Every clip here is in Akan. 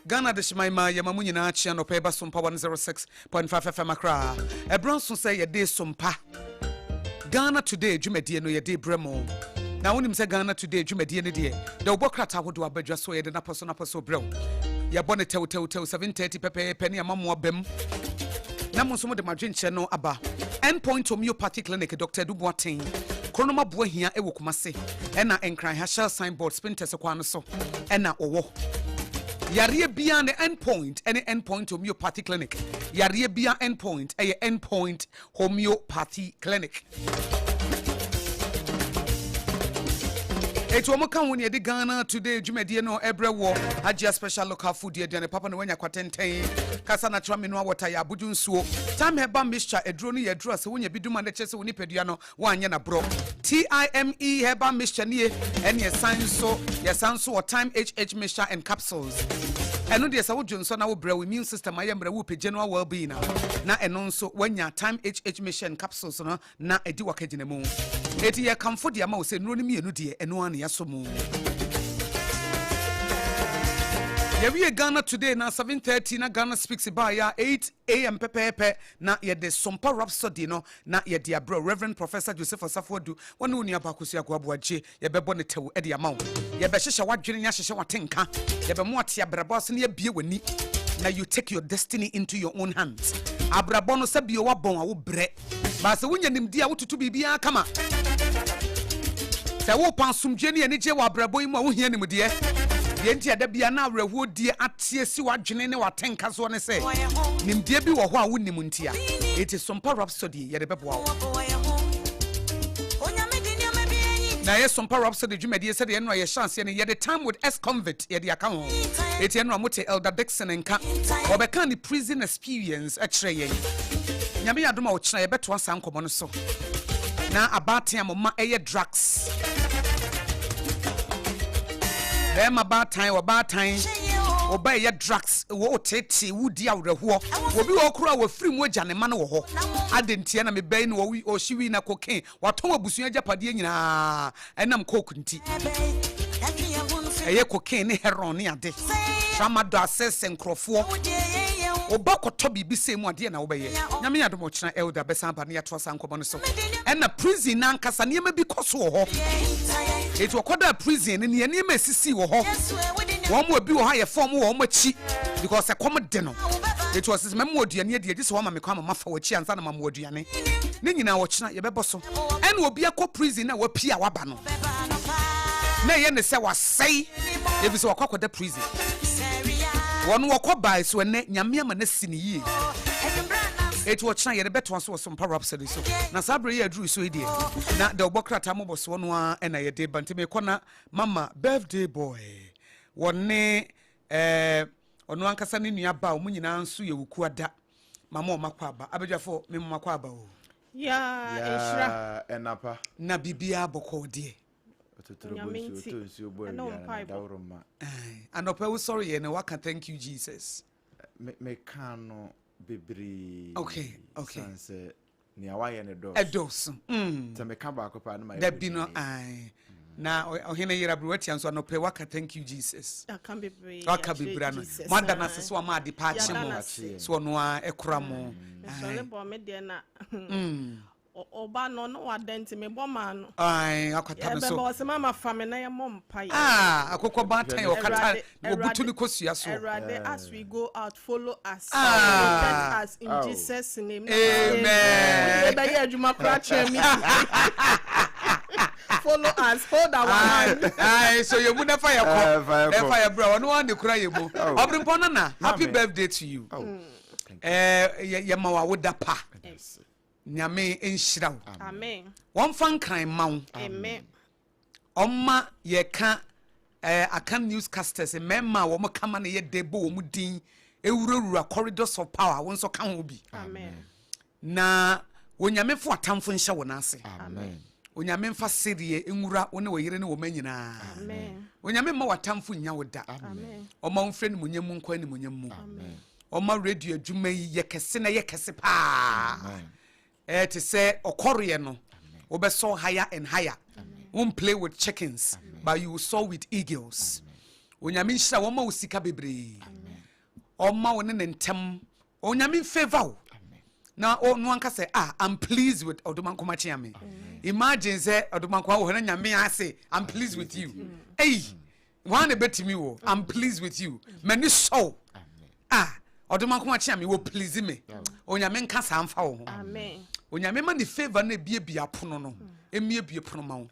Ghana Adehyeman ma yɛma mo nyinaa kye anɔpa yi ba Sompa 106.5 FM Accra. Ɛberɛ nso sɛ yɛde Sompa Ghana Today dwumadie no yɛde brɛ mo. Na wonim sɛ Ghana Today dwumadie no deɛ, dɛ wobɔ krataa ahodoɔ abadwa so yɛde napɔ so napɔ so brɛ wo. Yɛbɔ no tɛwtɛwtɛw 7:30 pɛpɛɛpɛ ne ama mo abam. Na mo nso mode mo adwenkyerɛ no aba. Endpoint Homeopathy Clinic, Dr. Adu Boateng, Kronom Aboa Hia wɔ Kumase, ɛna Nkran ha Shell Signboard Spintex kwan no so ɛna wɔwɔ. Yareɛ biara ne Endpoint ɛne Endpoint Homeopathy Clinic. Yareɛ biara Endpoint ɛyɛ Endpoint Homeopathy Clinic. Eti wɔn ka ho ne yɛde Ghana Today dwumadie no ɛbrɛ wɔ Agyia Special Local Food yɛ aduane papa na wanya kwatɛntɛn kasa natural mineral water yɛ abodwo nsuo Time Herbal Mixture aduro no yɛ aduro a sɛ wonya bi dum a na kyerɛ sɛ wo nipadua no woanyɛ no aborɔ TIME Herbal Mixture nie ɛne ɛsan nso yɛsan nso wɔ Time HH Mixture and Capsules ɛno deɛ sɛ wodwo nsɔ na wobrɛ wo immune system ayɛ mmerɛ wopɛ general well-being a na ɛno nso woanya Time HH Mixture and Capsules no na ɛdi w'akagyina mu. Enti yɛkamfo de ama wo sɛ nnuro no mmienu deɛ, ɛno ara na yɛasɔ mu. Yɛwie Ghana Today na 7:30 na Ghana Speaks baeɛ a 8 am pɛpɛɛpɛ na yɛde Sompa Rhapsody no na yɛde abrɛ Reverend Professor Joseph Osafo Adu, wɔne wo nua baako Suaku Aboagye. Yɛbɛbɔ no tɛw de ama wo. Yɛbɛhyehyɛ w'adwene ne ahyehyɛ w'atenka. Yɛbɛma woate abrabɔ ase na yɛabue w'ani. Na you take your destiny into your own hands. Abrabɔ no, sɛ bio woabɔn a wobrɛ. But sɛ wonya nimdeɛ a wototo biribiara kama. Sɛ worepa asomdwoeɛ ne anigyeɛ wɔ abrabɔ yi mu a wohia nimdeɛ. Deɛ nti a da biara na awerɛhoɔdie ate asi w'adwene ne w'atenka soɔ ne sɛ nimdeɛ bi wɔ hɔ a wonnim ntia. Enti Sompa Rhapsody yɛde bɛboa wo. Na ɛyɛ Sompa Rhapsody dwumadie sɛdeɛ ɛno a yɛhyɛ aseɛ no yɛde Time with Ex-Convict yɛde aka ho. Enti ɛno a mote Elder Dickson nka ɔbɛka ne prison experience kyerɛ yɛn. Nyame yɛ adom a ɔkyena yɛbɛtoa saa nkɔmmɔ no so. Na abaatan a mo mma ɛyɛ drugs. Bɛrima baatan, ɔbaatan, ɔba ɛyɛ drugs, wɔ ɔteetee, wodi awerɛhoɔ. Obi wɔ hɔ koraa a wafiri mu agya ne mma no wɔ hɔ. Adɛn ntia na mebɛyi no ɔhye wii na cocaine Watɔn abusua agyapadeɛ nyinaa ɛnam coke nti. Ɛyɛ cocaine ne heroin ne ade. Tramadol asɛsɛ nkurɔfoɔ. Woba kɔtɔ biribi sei mu adeɛ na wobɛyɛ. Nyame yɛ adom ɔkyena Elder bɛsan aba na yɛatoa saa nkɔmmɔ no so. Ɛna prison no ankasa nneɛma bi kɔ so wɔ hɔ. Eti wɔkɔdaa prison no nea nneɛma esisii wɔ hɔ. Wɔn mu ebi wɔ hɔ a yɛfa wɔn wɔ wɔn akyi because ɛkɔm de no. Eti ɔse sɛ mɛma wo aduane adi agye sɛ woama me kwan ma mafa w'akyi ansa na mama wo aduane. Ne nyinaa ɔkyena yɛbɛbɔ so. Ɛna obi akɔ prison na wapie a waba no na ɛyɛ ne sɛ wasɛe efisɛ wakɔ akɔda prison. Wɔn wɔkɔ bae so ɛnɛ Nyame ama no asi ne yie. Eti ɔkyena yɛde bɛtoa so wɔ Sompa Rhapsody so. Na saa bere yi a aduru so yi deɛ na deɛ ɔbɔ krataa mmɔbɔsoɔ no ara ɛna yɛde ba nti mekɔ na mama birthday boy wɔne ɛɛ ɔno ankasa ne nua ba wɔn nyinaa nso yɛ Wukuada. Mama wɔn akɔ aba. Abadwafo, me mo akɔ aba o. Yaa nhyira. Yaa ɛna pa. Na biribiara bɔkɔɔ deɛ. Ɔtotorobo nsuo ɔtɔ nsuo bɔ awia na daworo ma. Anɔpa wo sɔre yɛ na waka thank you Jesus. Me me ka no bebree. Okay. San sɛ Nea wayɛ no dɔɔso. Ɛdɔɔso. Mm. Sɛ meka baako paa no ma yɛ Dabi no ae. Na ɔhene yere aberewa tia nso anɔpɛ waka thank you Jesus. Aka bebree. Waka bebree ano. Mo ada no ase so ama ade pa akye mo. So ɔno ara ɛkora mo. Mesɔre bɔ me deɛ na. Mm. Ɔba no no wada nti mebɔ maa no. Ae akwata no so. Yɛbɛbɔ ɔsɛ mama fa me na yɛmmɔ mpa yɛ. Ah akokɔ baatan ɔkata Na wɔbutu ne kosua so. Awurade as we go out follow us ah. protect us in oh. Jesus name. Amen. Ɛbɛyɛ adwuma koraa kyerɛ mi. Follow us hold our hand. Ayi so yɛ mu nafa yɛ kɔ nafa yɛ brɛ ɔno wa ne kura yɛ mu. Ɔbirimpɔn nana happy birthday to you. Ɛɛ yɛ ma wa wo da pa. Nyame nhyira wo. Amen. Wɔn fa nkran ma wo. Amen. Ɔma yɛka eh, Akan newscasters, mmarima a wɔn kama na yɛ dɛ bɔ wɔn din ewurawura corridors of power, wɔn nso ka ho bi. Amen. Na Onyame fo atamfo nhyɛ wɔn ase. Amen. Onyame mfa sereɛ nwura wo ne wo yere ne wɔn nyinaa. Amen. Onyame mma w'atamfo nnya wo da. Amen. Ɔma wo mfiri animuonyam mu nkɔ animuonyam mu. Amen. Ɔma radio adwuma yi yɛ kɛse na yɛ kɛse paa. Amen. Eh, te sɛ ɔkɔreɛ no, wobɛsɔ higher and higher. Won't play with chickens, but you will soar with eagles. Onyame nhyira wɔn ma wo sika bebree. Ɔmma wo ne ne ntɛm. Onyame nfavour wo. Na ɔno anka sɛ ah I'm pleased with Ɔdomankoma Kyeame. Imagine sɛ Ɔdomankoma wɔ hɔ na Nyame ase I'm pleased with you. Ei, wɔn na ebetumi wɔ I'm pleased with you. M'ani sɔ wo. Ah, Ɔdomankoma Kyeame wɔ please me. Onyame nka saa mfa wo ho. Onyame ma ne favour na ebiebie apono no. Emiebie pono ma wo.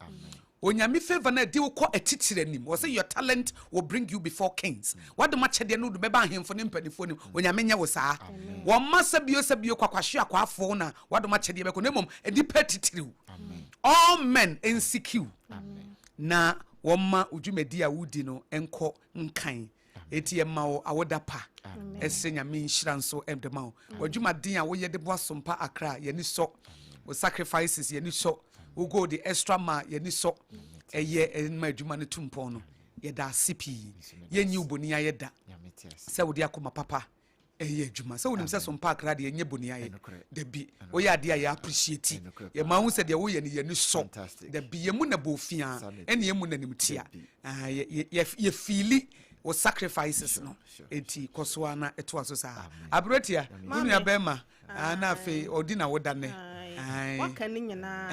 Onyame favour no a ɛde wo kɔ atitire anim. Ɔse your talent will bring you before kings. W'adom akyɛdeɛ no wode bɛba ahemfo ne mpanifoɔ anim. Onyame nyɛ wo saa. Wɔmma sɛbio sɛbio kwakwahwe akwaafoɔ na w'adom akyɛdeɛ bɛkɔ na mmom nnipa atitiriw. All men nsikiw na wɔmma wo dwumadi a wodi no nkɔ nkan. Enti yɛma wo awoda pa. Ɛsrɛ Nyame nhyira nso de ma wo. W'adwumaden a woyɛ de boa Sompa Accra, yɛn ani sɔ. Wo sacrifices, yɛn ani sɔ. Wo go the extra mile, yɛn ani sɔ. Ɛyɛ ma adwuma no tu mpɔn no. Yɛda ase pii. Yɛnyi wo boni ayɛ da sɛ wode akoma papa ɛyɛ adwuma. Sɛ wonim sɛ Sompa Accra deɛ ɛnyɛ boni ayɛ. Dabi, woyɛ adeɛ a yɛ appreciate. Yɛma wo sɛ deɛ woyɛ no yɛn ani sɔ. Dabi, yɛn mu na bɔ ofia, ɛne yɛn mu na nimtia. Ah, yɛ fiili wo sacrifices no. Enti kɔ so ara na ɛtoa so saa. Aberetia, wo nua bɛrima, ah, na afei ɔdi na woda nnɛ. Waka ne nyinaa.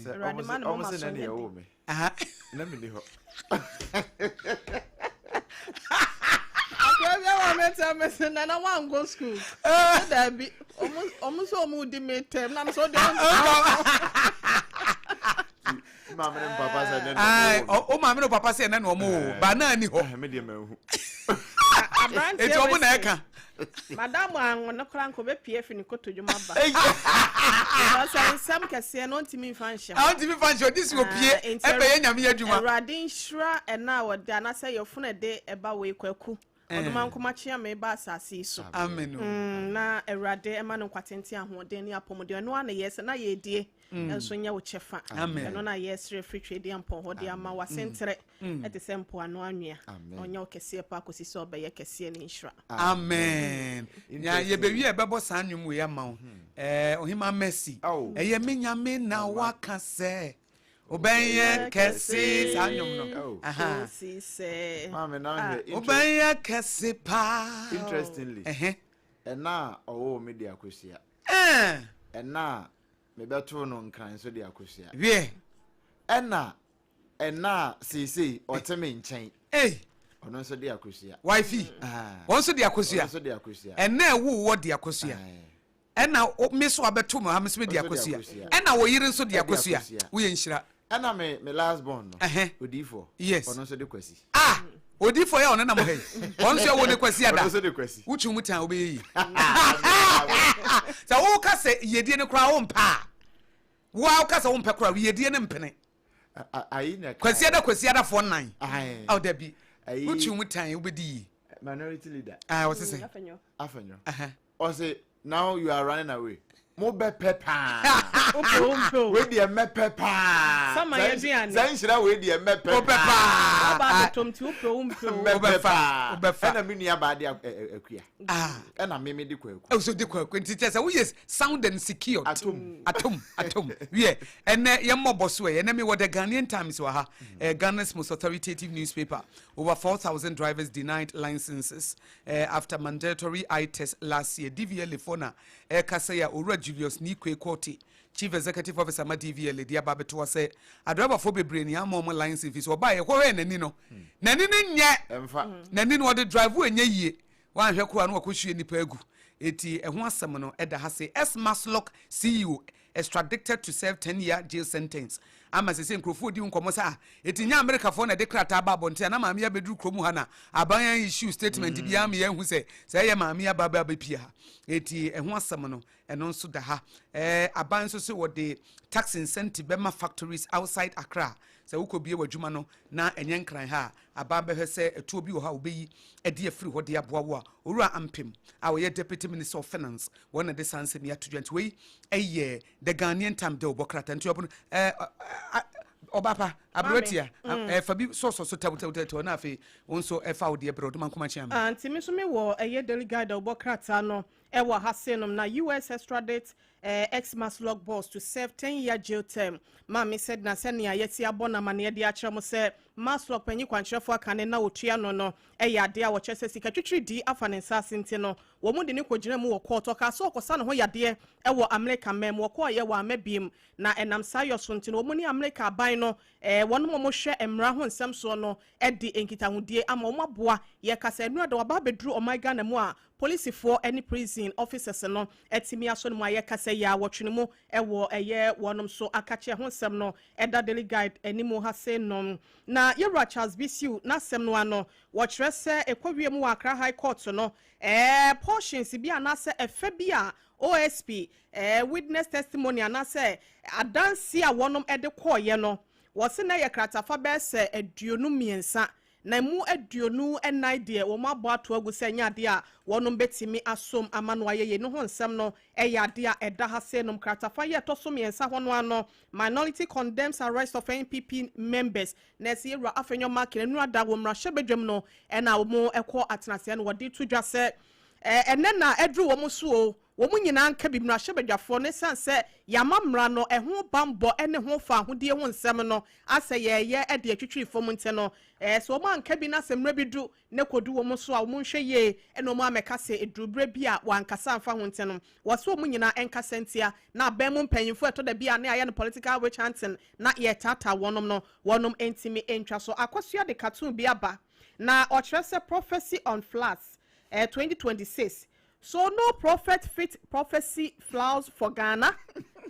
Awurade ma ne moma so nyɛ den. Na menni hɔ. Akora bi ama me tɛ me se nana wankɔ school. Ɔse daabi. Ɔmo sɛ ɔmo di me tɛm na me sɛ ɔde ɔmo. Maame ne papa sɛ ɛnɛ na ɔmo wɔ. O maame ne papa sɛ ɛnɛ na ɔmo wɔ. Ba naa ni hɔ. Me deɛ manhu. Eti ɔmo na ɛka. Madam anwo no koraa nka ɔbɛpie afi ne kotodwe mu aba. Because nsɛm kɛseɛ no ɔntumi mfa nhyɛ hɔ. Ɔntumi mfa nhyɛ hɔ, gye sɛ ɔpie ɛbɛyɛ Nyame adwuma. Awurade nhyira ɛna a wɔde anaasɛ yɛfunu ɛde ɛba wei Kwaku Ɔdomankoma Kyeame ba asase yi so. Amen o. Na Awurade ɛma no nkwa tenten ahoɔden ne apɔmuden ɛno ara na yɛsɛ na yɛredie nso nyɛ wo kyɛfa. Amen. Ɛno na yɛsrɛ firi Twedeampɔn hɔ de ama w'asenterɛ. Ɛte sɛ mpoano anwea. Na ɔnyɛ wo kɛseɛ paa kɔsi sɛ ɔbɛyɛ kɛseɛ ne nhyira. Amen. Nya yɛbɛwie a ɛbɛbɔ saa nnwom wei ama wo. Eh, Ɔhema Mercy. Ɛyɛ me Nyame na waka sɛ wobɛyɛ kɛse saa nnwom no. Aha. Kɔsi sɛ. Maame na hwɛ. Wobɛyɛ kɛse paa. Interestingly. Ɛna a ɔwoo me de akosua. Ɛna a mebɛtoo no nkran nso de akosua. Wiɛ. Ɛna Ɛna a seesei ɔte me nkyɛn. Ei! Ɔno nso de akosua. Wifey, wɔn nso de akosua. Ɔno nso de akosua. Ɛna a ɛwoo wɔ de akosua. Ɛna me nso abɛto me ha me nso me de akosua. Ɛna wo yere nso de akosua. Woyɛ nhyira. Ɛna me me last born no. Odiifoɔ. Yes. Ɔno nso de kwasi. Ah! Odiifoɔ yɛ a ɔnenam ha yi. Ɔno nso ɛwɔ ne kwasi ada. Ɔno nso de kwasi. Wotwi mu tan wobɛyɛ yie. Sɛ woka sɛ yiedie no koraa wompɛ a, wo a woka sɛ wompɛ koraa yiedie no mpene. Kwasiada kwasiadafoɔ nnan. Aw dabi. Wotwi mu tan wobɛdi yie. Minority leader. Ah, ɔse sɛ. Afenyo. Ɔse now you are running away. Mo bɛ pɛ paa. Wei deɛ mɛpɛ paa. Sama yɛ aduane. Sɛ nhyira wei deɛ mɛpɛ paa. Waba abɛtɔm ti wopɛ wo mpɛ o. Mɛpɛ paa. Ɛna me nua baa de akua. Ah. Ɛna me me de kwaku. Ɛwɔ de kwaku nti kyɛ sɛ woyɛ sound and secured. Atom. Atom atom. Wiɛ ɛnɛ yɛn mmɔ bɔ so ɛ ɛnɛ mi wɔ the Ghanaian Times wɔ ha. Mm. Ghana's most authoritative newspaper. Over 4,000 drivers denied licenses uh, after mandatory eye test last year. DVLA fo na ɛkasa ya Owura Julius Nikwe Kote Chief Executive Officer ma DVLA de aba abɛto hɔ sɛ adrɔbafoɔ bebree nea ama wɔn license fi so ɔbaa yɛkɔhwɛɛ n'ani no n'ani no nyɛ n'ani no ɔde drive ɛnyɛ yie wanhwɛ koraa no wakɔhwie nnipa agu eti ɛho asɛm no ɛda ha se S Masloc CEO extradited to serve 10 year jail sentence ama sɛ sɛ nkurɔfoɔ di nkɔmmɔ sɛ ah eti nyɛ Amerikafoɔ na ɛde krataa ba abɔnten a na maame abɛduru kurom ha na aban an issue statement biara ma yɛahu sɛ sɛ ɛyɛ maame aba abɛpie ha eti ɛho asɛm no Ɛno nso da ha. Ɛɛ aban nso se wɔde tax incentive bɛma factories outside Accra. Sɛ wokɔbue w'adwuma no na ɛnyɛ Nkran ha a, aban bɛhwɛ sɛ ɛtoɔ bi wɔ hɔ a wɔbɛyi de afiri hɔ de aboa wo a. Owura Ampem a ɔyɛ Deputy Minister of Finance, wɔn na de saa nsɛm yi ato dwa. Nti wei yɛ The Ghanaian Times dawubɔ krataa. Nti ɔbono ɛɛ ɔba pa aberewa tia fa bi sɔsɔ so tɛwtɛwtɛw na afei wo nso ɛfa wo deɛ brɛ ɔdoma nkoma kyea me. Nti me nso mewɔ ɛyɛ Daily Guide dawubɔ krataa no. Ɛwɔ ha senom na US extradite ex MASLOC boss to serve 10-year jail term. Maame sɛ na sɛnea yɛsi abɔ n'amaneɛ de akyerɛ mo sɛ MASLOC panyin kwankyerɛfoɔ aka ne na otua no ɛyɛ adeɛ a wɔkyerɛ sɛ sika twitwiri di afa ne nsa ase, nti no wɔn mu de ne kɔgyina mu wɔ court. Ɔkaa sɛ ɔkɔsa ne ho yadeɛ ɛwɔ Amerika mɛm, wɔkɔɔyɛ wɔ ama biem, na ɛnam saa yɔ so nti no wɔn ne Amerika aban no wɔn a wɔhwɛ mmara ho nsɛm soɔ no ɛde nkitahodie ama wɔn aboa. Yɛkasa nnura de wɔaba abɛduru ɔman Ghana mu a, polisifoɔ ne prison officers no ɛtumi asɔ no mu a yɛkasa yi a wɔtwe ne mu ɛwɔ ɛyɛ wɔnom so akakyɛ ho nsɛm no ɛda Daily Guide anim ha se nom. Na yɛwura Charles Bisiu n'asɛm no ano, wɔkyerɛ sɛ ɛkɔwie mu wɔ Accra High Court no, portions bi anaasɛ ɛfɛ bi a OSP witness testimony anaasɛ adanse a wɔnom ɛde kɔɔyɛ no, wɔsi na yɛ kratafa bɛyɛ sɛ 23, na mu 24 deɛ wɔn abɔ ato agu sɛ ɛnyɛ adeɛ a wɔnom bɛtumi asom ama no ayɛ yie. Ne ho nsɛm no ɛyɛ adeɛ a ɛda ha se nom. Kratafa yɛ ɛtɔ so mmiɛnsa hɔ no ano, minority condemns arrest of NPP members, na ɛsɛ yɛwura Afenyo Markin nnura da wɔ mmarahyɛbadwam no, ɛna wɔn ɛkɔ atenaseɛ no, wɔde to dwa sɛ ɛnɛ na ɛduru wɔn so o, wɔn nyinaa nka bi mmarahyɛbadwafoɔ no, ɛsiane sɛ yɛama mmara no ɛho bambɔ ne ho fa ahodie ho nsɛm no asɛ yɛyɛ ɛde atwitwiri fam, nti no sɛ wɔn anka bi na sɛ mmerɛ bi du ne kɔdu wɔn so a, wɔn nhwɛ yie. Ɛna wɔn amɛka sɛ edurubere bi a wɔankasa amfa ho, nti no wɔsɛ wɔn nyinaa nkasa ntia na abɛn mu mpanyinfoɔ ɛtɔ da bi a ne ayɛ no political witch hunting na yɛtaataa wɔnom no, wɔnom ntumi ntwa so. Akɔsua de cartoon bi aba na ɔkyerɛ sɛ prophecy on floods 2026, so no prophet fit prophecy floods for Ghana.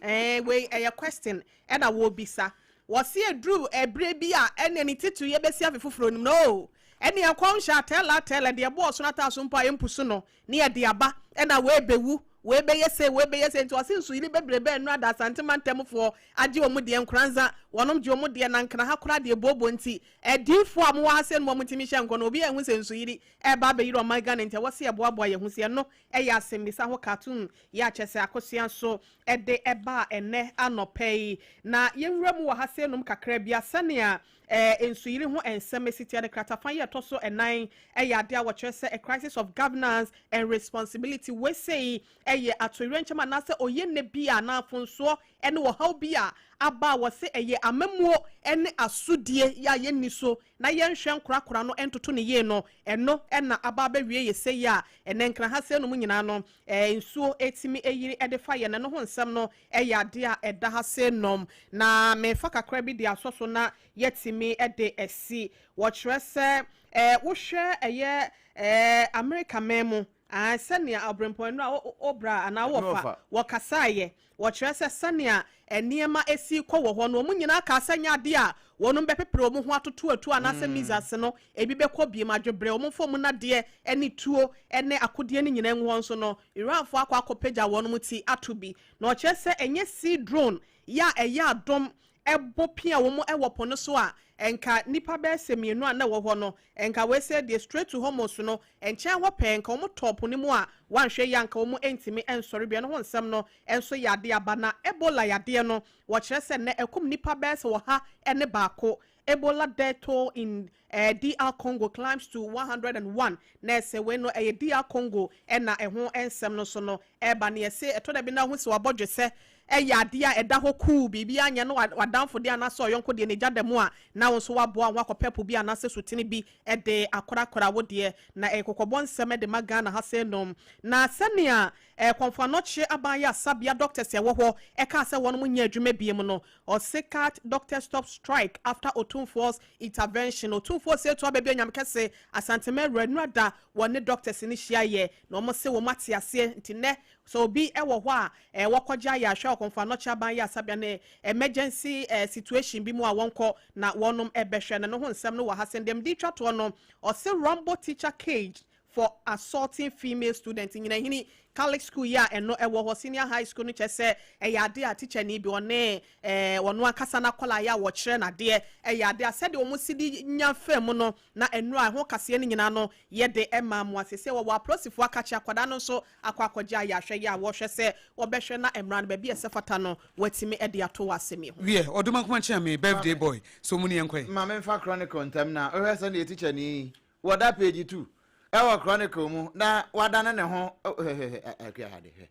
Wei ɛyɛ question ɛna wɔrebisa. Wɔsi eduru ebire bi a ɛne ne titiri yɛbɛsi afe foforɔ nim no, ɛne ɛkɔm hyɛ atɛla atɛla deɛ ɛbɔ ɔsono ataaso mpo a yɛmpu so no ne yɛde aba, ɛna wɔɛbɛwu, wɔɛbɛyɛ se, wɔɛbɛyɛ se. Nti ɔsi nsuyiri bebrebe nnura da Asantema ntɛmfoɔ agye wɔn deɛ, Nkoranza wɔnom gye wɔn deɛ, na Nkran ha koraa deɛ bobo. Nti ɛdiifoɔ a wɔwɔ ha sɛ no wɔn ntumi hyɛ nkɔ no, obi ɛho sɛ nsuyiri ɛba abɛyiri ɔman Ghana, nti ɛwɔ sɛ yɛboaboa yɛn ho si. Ɛno ɛyɛ asɛmmisa ho cartoon yɛ akyɛ sɛ Akosua nso ɛde ɛba ɛnɛ anɔpɛ yi. Na yɛnwura mu wɔ ha sɛ nom kakra bi a sɛnea nsuyiri ho nsɛm esi tia ne kratafa yi ɛtɔ so ɛnan, ɛyɛ adeɛ a wɔkyerɛ sɛ a crisis of governance and responsibility. Wesei ɛyɛ atoyerɛnkyɛm anaasɛ oyɛ nne bi a n'afonsoɔ ɛne ɔhaw bi a aba a wɔse ɛyɛ amamuo ɛne asodie yɛ a yɛnni so na yɛnhwɛ nkorakora no ntoto ne yie no, ɛno ɛna aba abɛwie yɛ sɛ yi a ɛnɛ Nkran ha sɛ no mu nyinaa no nsuo etimi eyiri ɛde fa yɛn. Ɛno ho nsɛm no ɛyɛ adeɛ a ɛda ha sɛ nom, na mefa kakra bi de asɔ so na yɛtumi ɛde ɛsi. Wɔkyerɛ sɛ wohwɛ ɛyɛ Amerika man mu sɛnea ɔbrɛmpɔn no a ɔbra anaa wɔfa wɔkasaeɛ, wɔkyerɛ sɛ sɛnea nneɛma esi kɔ wɔ hɔ no, wɔn nyinaa ka sɛ nyɛ adeɛ a wɔn bɛpepere wɔn ho atoto atu anaasɛ missiles no ebi bɛkɔ biem adwebrɛ wɔn fam nadeɛ ne tuo ne akodeɛ no nyinaa ngu hɔ. Nso no Iranfoɔ akɔ akɔpagya wɔn ti ato bi, na ɔkyerɛ sɛ ɛnyɛ sea drone yɛ a ɛyɛ adom ɛbɔ pia wɔn ɛwɔ po no so a, nka nipa bɛyɛ sɛ mmienu a na ɛwɔ hɔ no, nka wɔsɛ deɛ Strait to Hormuz no nkyɛn hɔ pɛɛ, nka wɔn tɔ po no mu a wɔanhwɛ yie anka wɔn ntumi nsɔre bia. No ho nsɛm no nso yɛ adeɛ aba. Na Ebola yadeɛ no, wɔkyerɛ sɛ nnɛ ɛkum nipa bɛyɛ sɛ 101. Ebola death toll in DR Congo climbs to 101. Na ɛsɛ wei no ɛyɛ DR Congo ɛna ɛho nsɛm no so no ɛba ne yɛsɛ ɛtɔ da bi na ho sɛ wabɔ dwesɛ, ɛyɛ adeɛ a ɛda hɔ kuu, biribi anyɛ no, wadamfo deɛ anaasɛ ɔyɔnko deɛ ne gya da mu a, na wo nso waboa ho akɔpɛ po bi anaasɛ sutene bi ɛde akorakora wo deɛ. Na ɛyɛ kɔkɔbɔ nsɛm ɛde ma Ghana ha sɛ nom. Na sɛnea Kɔmfo Anɔkye aban yɛ asabea doctors ɛwɔ hɔ ɛka sɛ wɔn nyɛ adwuma bie mu no, ɔse doctor stop strike after Otumfoɔ's intervention. Otumfoɔ sɛ etu abɛbi onyam kɛse Asantema awura nura da wɔn ne doctors ne hyia yɛ, na wɔn se wɔn ate aseɛ. Nti nnɛ sɛ obi ɛwɔ hɔ a wɔkɔgye ayɛ ahwɛ Ɔkɔmfo Anɔkye aban yɛ asabea ne emergency situation bi mu a, wɔnkɔ na wɔnom ɛbɛhwɛ. Na ne ho nsɛm no wɔ ha sɛ ndɛm di twa toɔ no, ɔse Rambo teacher caged for assaulting female student. Nyinahini Catholic school yi a ɛno ɛwɔ hɔ, senior high school no, kyerɛ sɛ ɛyɛ ade a teacher ni bi ɔne wɔn ankasa n'akɔla yɛ a wɔkyerɛ n'adeɛ, ɛyɛ ade a sɛdeɛ wɔn si de nya fam no, na nnura ɛho kaseɛ no nyinaa no yɛde ɛma mo ase sɛ wɔwɔ apolisifoɔ akakye akwadaa no nso akɔ akɔgye ayɛ ahwɛ yɛ a wɔhwɛ sɛ wɔbɛhwɛ na mmara no baabi a ɛsɛ fata no wɔatumi de ato wɔ asɛm yi ho. Wiɛ, ɔdoma nkoma nkyɛn me birthday boy so mu ne yɛnkɔ yi. Maame, nfa Chronicle ntɛm na ɔhwɛ sɛ ne teacher ni wɔda page 2. Ɛwɔ Chronicle mu na wadane ne ho hwɛ akua ha de hwɛ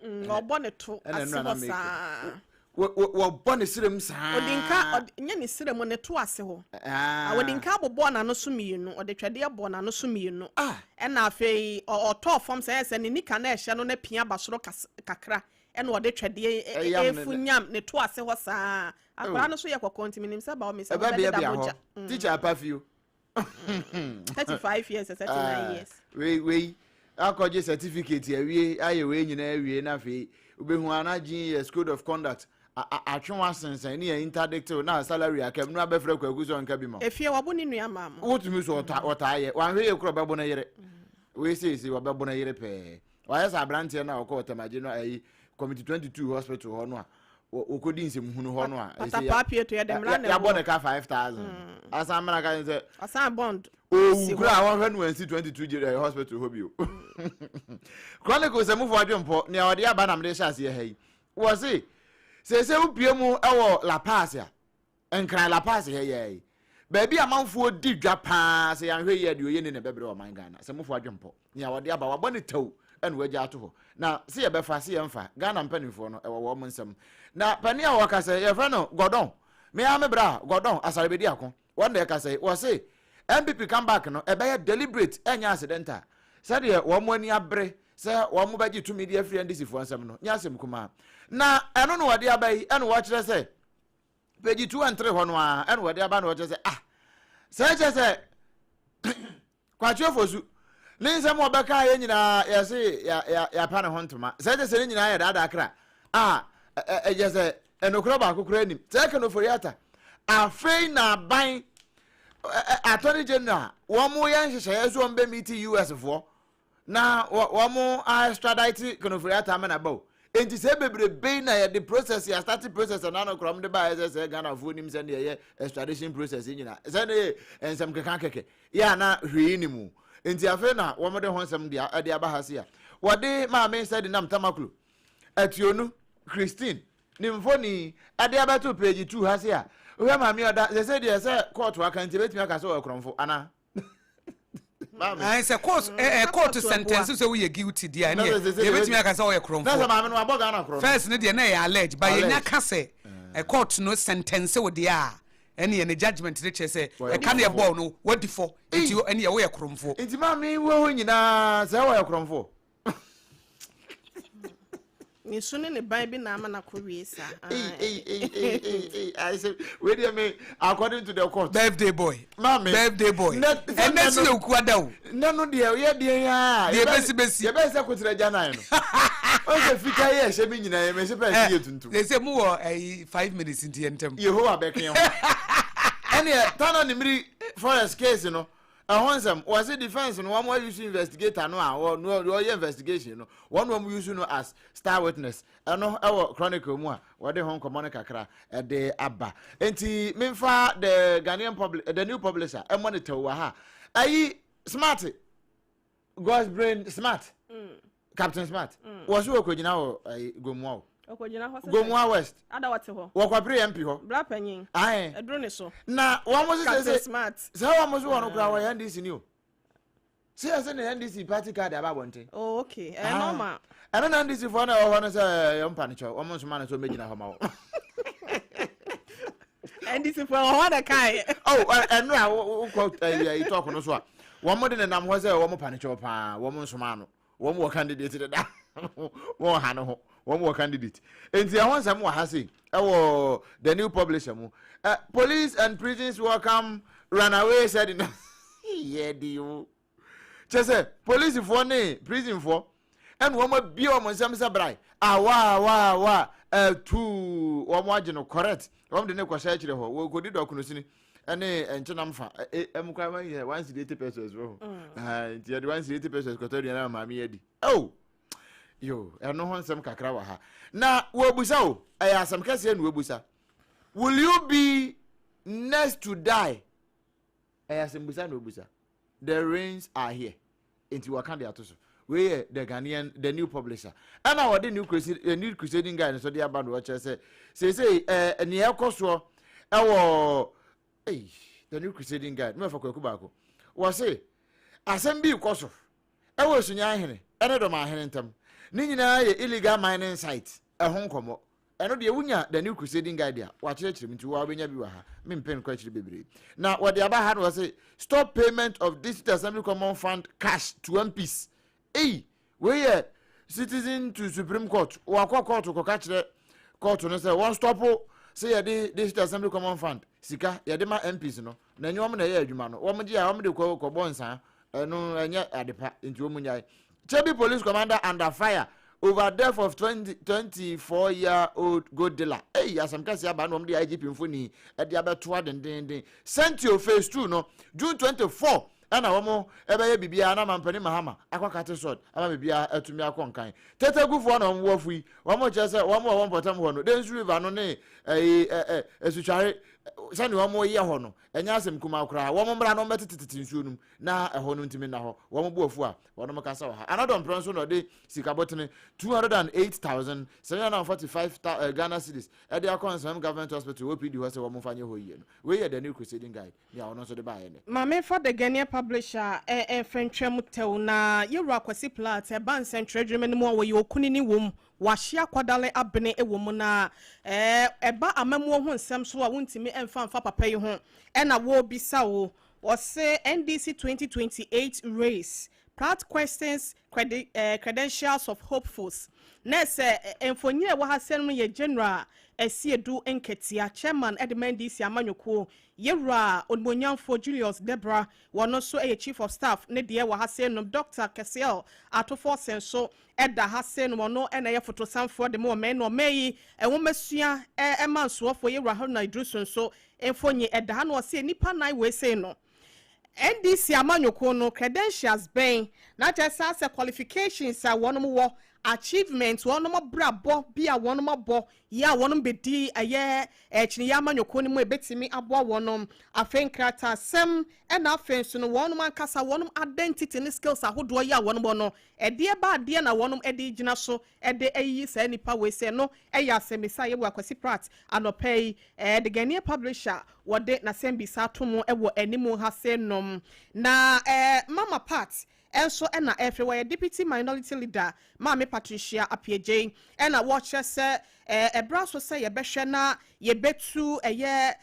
hwɛ hwɛ. Ɔbɔ ne to ase hɔ saa. Wɔbɔ ne serem saa. Ɔdi nka nyɛ ne serem ne to ase hɔ. Ɔdi nka abobɔ n'ano so mmienu, ɔde twɛdeɛ bɔ n'ano so mmienu. Ɛna afei ɔtɔɔ fam sɛ ɛsɛ ne nika na ɛhyɛ no na pia ba soro kakra ɛna ɔde twɛdeɛ efu nyam ne to ase hɔ saa. Akwadaa no so yɛ kɔkɔɔ nti menim sɛ ba ɔmi sɛ ɔbɛdeda mogya. Teacher apa fio. 35 years, 39 ah, years. Wei wei akɔgye certificate awie ayɛ wei nyinaa awie na afei wobɛhu ana gye yɛ code of conduct atwe wo asensɛn ne yɛ interdict na salary akam no abɛfrɛ kwaku sɛ ɔnka bi ma efie wabo ne nua maa mo wotumi so ɔta ɔtaa yɛ wanhwɛ yɛ kura ɔbɛbo no yere wei seesei ɔbɛbo no yere pɛɛ wayɛ sɛ aberanteɛ no a ɔkɔ ɔtamagye no ayi committee 22 hospital hɔ no a wɔkɔdi nsɛmhunu hɔ no a yɛabɔ ne ka 5000 mm. asan mena ka sɛ asan bond owu kura a wɔhwɛ no ansi 22 eh, hospital hɔ bio. Chronicles mufo adwempɔ nea ɔde aba na mede hyɛ aseɛ ha yi wɔ se seesei wopie mu wɔ La Paz a Nkran La Paz ha yi ara yi, baabi a amanfoɔ di dwa pa ara, sɛ yɛanhwɛ yie a deɛ ɔyɛ ni na ɛbɛbrɛ ɔman Ghana. Sɛ mofo adwempɔ, nea wɔde aba, wɔabɔ no tɛw na wɔagya ato hɔ. Na se yɛbɛfa, se yɛmfa, Ghana mpanimfoɔ no, ɛwɔ wɔn nsam. Na panin a wɔka sɛ, yɛfrɛ no Gordon, me ara me bra, Gordon Asare Bediako, wɔn na ɛkasa yi, wɔse NPP comeback no, ɛbɛyɛ deliberate, ɛnyɛ accidental. Sɛdeɛ wɔn ani abere sɛ wɔn bɛgye tumi de afiri NDC foɔ nsam no, nyɛ asɛm kumaa. Na ɛno na wɔde aba yi, ɛna wɔkyerɛ sɛ, page 2 and 3 hɔ no ara ɛna wɔde aba na wɔkyerɛ sɛ ah sɛ ɛkyɛ sɛ Kwakye Ofosu ne nsɛm a ɔbɛka yɛ nyinaa yɛse yɛapa ne ho ntoma sɛ ɛkyɛ sɛ ne nyinaa yɛ daadaa kra a ɛyɛ sɛ ɛnokorɛ baako koraa nim sɛ ɛka no Ofori-Atta afei na aban attorney general wɔn yɛ nhyehyɛeɛ so wɔn bɛ meet US foɔ Na wɔn a extradite Ken Ofori-Atta ama no aba o. Enti sɛ bebrebe yi na yɛde process yɛ start process na ano koraa wɔn de baayɛ sɛ sɛ Ghanafoɔ nim sɛ deɛ yɛ extradition process yi nyinaa sɛ ne yɛ nsɛm keka kɛkɛ yɛ a na hwee ni mu. Enti afei na wɔn de ho nsɛm de de aba ha se a wɔde maame Sedinam Tamaklo Atuonu Christine ne mfoni de abɛto page 2 ha se a wohwɛ maame ɔda sɛ sɛ deɛ sɛ kɔɔto aka nti ebetumi aka sɛ ɔyɛ korɔmfo anaa. Ayi sɛ court ɛ ɛ court sentence sɛ woyɛ guilty deɛ ɛne yɛbɛtumi aka sɛ ɔyɛ korɔmfoɔ. First no deɛ na ɛyɛ allege but yɛnya ka sɛ ɛ court no sentence wo deɛ a ɛne yɛ ne judgement no kyerɛ sɛ ɛka ne ɛbɔɔ no wadi fɔ nti ɛne yɛ woyɛ korɔmfoɔ. Nti maame wɔ hɔ nyinaa sɛ wɔyɛ korɔmfoɔ. Ne su ne ne ban bi na ama no akɔ wie saa. I say, wait a minute, according to the court. Birthday boy. Maame. Birthday boy. Ɛnɛ si yɛ okuada o. Nɛ no deɛ yɛ deɛ ya. Deɛ besi besi. Yɛ bɛ sɛ kotere gya nan no. O sɛ fitaa yɛ ɛhyɛ mi nyinaa yɛ mɛ se pɛ ɛsi yɛ tuntum. Sɛ sɛ mu wɔ ɛyi 5 minutes nti yɛ ntɛm. Yehowa bɛ kɛn ho. Ɛnneɛ Tana Nimiri forest case no. Ɛho nsɛm, wɔse defence no wɔn use investigator no a ɔyɛ investigation no, wɔn na wɔn use no as star witness. Ɛno ɛwɔ Chronicle mu a wɔde ho nkɔmɔ no kakra ɛde aba. Nti memfa the Ghanaian public, the new publisher ɛmmɔ ne tɛw wɔ ha. Ayi Smart, God's brain Smart, Captain Smart, wɔ so wɔkɔgyina wɔ ayi Gomoa o. Ɔkɔgyina hɔ sɛ Gomoa West. Ada wɔte hɔ. Wɔkɔpere MP hɔ. Bra panyin. Ae. Ɛduru ne so. Na wɔn mo sɛ sɛ Smart. Sɛ wɔn mo so wɔn kura wɔyɛ NDC ni o. Sɛ yɛ sɛ ne NDC party card aba abɔnten. Oh okay. Ɛyɛ normal. Ɛno na NDC foɔ na ɛwɔ hɔ no sɛ yɛn mpa no kyɛw wɔn nsoma no sɛ wɔn bɛgyina hɔ ma wɔ. NDC foɔ wɔ hɔ na kae. Oh ɛno a wokɔ ɛyi tɔk no so a wɔn de nenam hɔ sɛ wɔn pa no kyɛw paa wɔn nsoma no. Wɔn wɔ candidate deda. Wɔn ha no ho. Wɔn wɔ candidate. Nti ɛho nsɛm wɔ ha sei ɛwɔ the new publisher mu. Police and prisons welcome runaway said no. Yɛ di o. Kyɛ sɛ polisifoɔ ne prisonfoɔ ɛna wɔn abie wɔn nsɛm sɛ brae. Awa awa awa ɛtuu wɔn agye no correct. Wɔn de ne kɔhyɛ akyire hɔ. Wɔkɔdi dɔkono sini. Ɛne nkyenam fa ɛmu kora ma yɛ 1 cedi 80 pesewas wɔ hɔ mm. Nti yɛde 1 cedi 80 pesewas kɔtɔ aduane ama maame adi. Oh yo, ɛno ho nsɛm kakra wɔ ha na wɔabusa o. Ɛyɛ asɛm kɛseɛ na wɔabusa: will you be next to die? Ɛyɛ asɛm busa na wɔabusa. The rains are here nti wɔka de ato so. Wei yɛ the Ghanaian, the new publisher, ɛna wɔde new crusade, the New Crusading Guide nso de aba no. Wɔkyerɛ sɛ seesei nea ɛkɔ soɔ ɛwɔ ɛy the New Crusading Guide mɛfa kwaku baako. Wɔse asɛm bi rekɔ so wɔ Sunyani hene ne Dɔmahene ntam. Ne nyinaa yɛ illegal mining site ho nkɔmmɔ. Ɛno deɛ wonya The New Crusading Guide a, wɔakyerɛkyerɛ mu nti wo ara wobɛnya bi wɔ ha. Mempɛ nkɔ akyiri bebree. Na wɔde aba ha na wɔse stop payment of District Assembly Common Fund cash to MPs. Ei! Wei yɛ citizen to supreme court. Wakɔ court kɔka kyerɛ court no sɛ wɔn stop sɛ yɛde district assembly common fund sika yɛde ma MPs no na ɛnyɛ wɔn na ɛyɛ adwuma no. Wɔn gye a wɔn de kɔ kɔbɔ nsaa. Ɛno ɛnyɛ adepa nti wɔn nyae. Kyebi police commander under fire over death of 20, 24 year old gold dealer. Ei, asɛm kɛse aba na wɔn de IGP mfoni ɛde abɛtoa dendenden. Sentio phase 2 no June 24 Ɛna wɔn bɛyɛ biribiara na Mampanin Mahama akɔ akate sod ama biribiara atumi akɔ nkan. Tetegufoɔ na wɔn bo afu yi, wɔn kyerɛ sɛ wɔn a wɔwɔ mpɔtam hɔ no, Densu River no ne ɛyi ɛ ɛ Asutware sɛdeɛ wɔn yɛ hɔ no, ɛnyɛ asɛm kumaa koraa. Wɔn mmra na wɔn bɛtetetete nsuo no mu na ɛhɔ no ntumi nna hɔ. Wɔn bo afu a wɔn kasa wɔ ha. Anadɔ Mprɛ nso na ɔde sika bɔtene 208,745 Ghana cedis ɛde akɔ Nsɛm Government Hospital OPD hɔ sɛ wɔn mfa nyɛ hɔ yie no. Wei yɛ The New Crusading Guide. Nea ɔno nso de baeɛ nnɛ. Ma memfa The Ghanaian Publisher mfa ntwam tɛw na Yɛwura Kwasi Platt ɛba nsɛntwerɛ adwuma no mu a ɔyɛ okunini wom, wahye akwadale abene wɔ mu na ɛba amammuo ho nsɛm so a wontumi mfa mfa papa yi ho na wɔrebisa wo. Ɔse NDC 2028 race, Pratt questions credi credentials of hopefuls. Na sɛ mfonyin a ɛwɔ ha sɛn no yɛ General Asiedu Nketia, Chairman de ma NDC amanyɔkuo, Yɛwura Onimuonyamfoɔ Julius Debrah, wɔno nso yɛ Chief of Staff ne deɛ wɔ ha sei nom, Doctor Kesiel Ato Forson nso da ha sei nom, ɔno na ɛyɛ fotosanfoɔ de ma ɔman no, ɔman yi nwomasua ma nsoɔfoɔ, Yɛwura Haruna Iddrisu nso mfonyin da ha, na ɔse nnipa nan wei sei no, NDC amanyɔkuo no credentials bɛn na kyerɛ sɛ asɛ qualifications a wɔnom wɔ, achievement wɔnom brabɔ bi a wɔnom abɔ yɛ a wɔnom bɛdi ɛyɛ kyiniiɛ amanyɔkuo no mu a ɛbɛtumi aboa wɔnom, afei nkrataasɛm ɛna afei nso no wɔnom ankasa wɔnom identity ne skills ahodoɔ yɛ a wɔnom wɔ no ɛdeɛ ba adeɛ na wɔnom ɛde gyina so de ayiyi saa nipa wei sɛ no yɛ asɛmmisa a Yɛwura Kwasi Pratt anɔpa yi The Ghanaian Publisher wɔde n'asɛmmisa ato mu wɔ anim ha se nom. Na Mama Pat nso na ɛrefrɛ, wɔyɛ Deputy Minority Leader Maame Patricia Appiagyei na wɔkyerɛ sɛ ɛberɛ aso sɛ yɛbɛhwɛ na yɛbɛtu ɛyɛ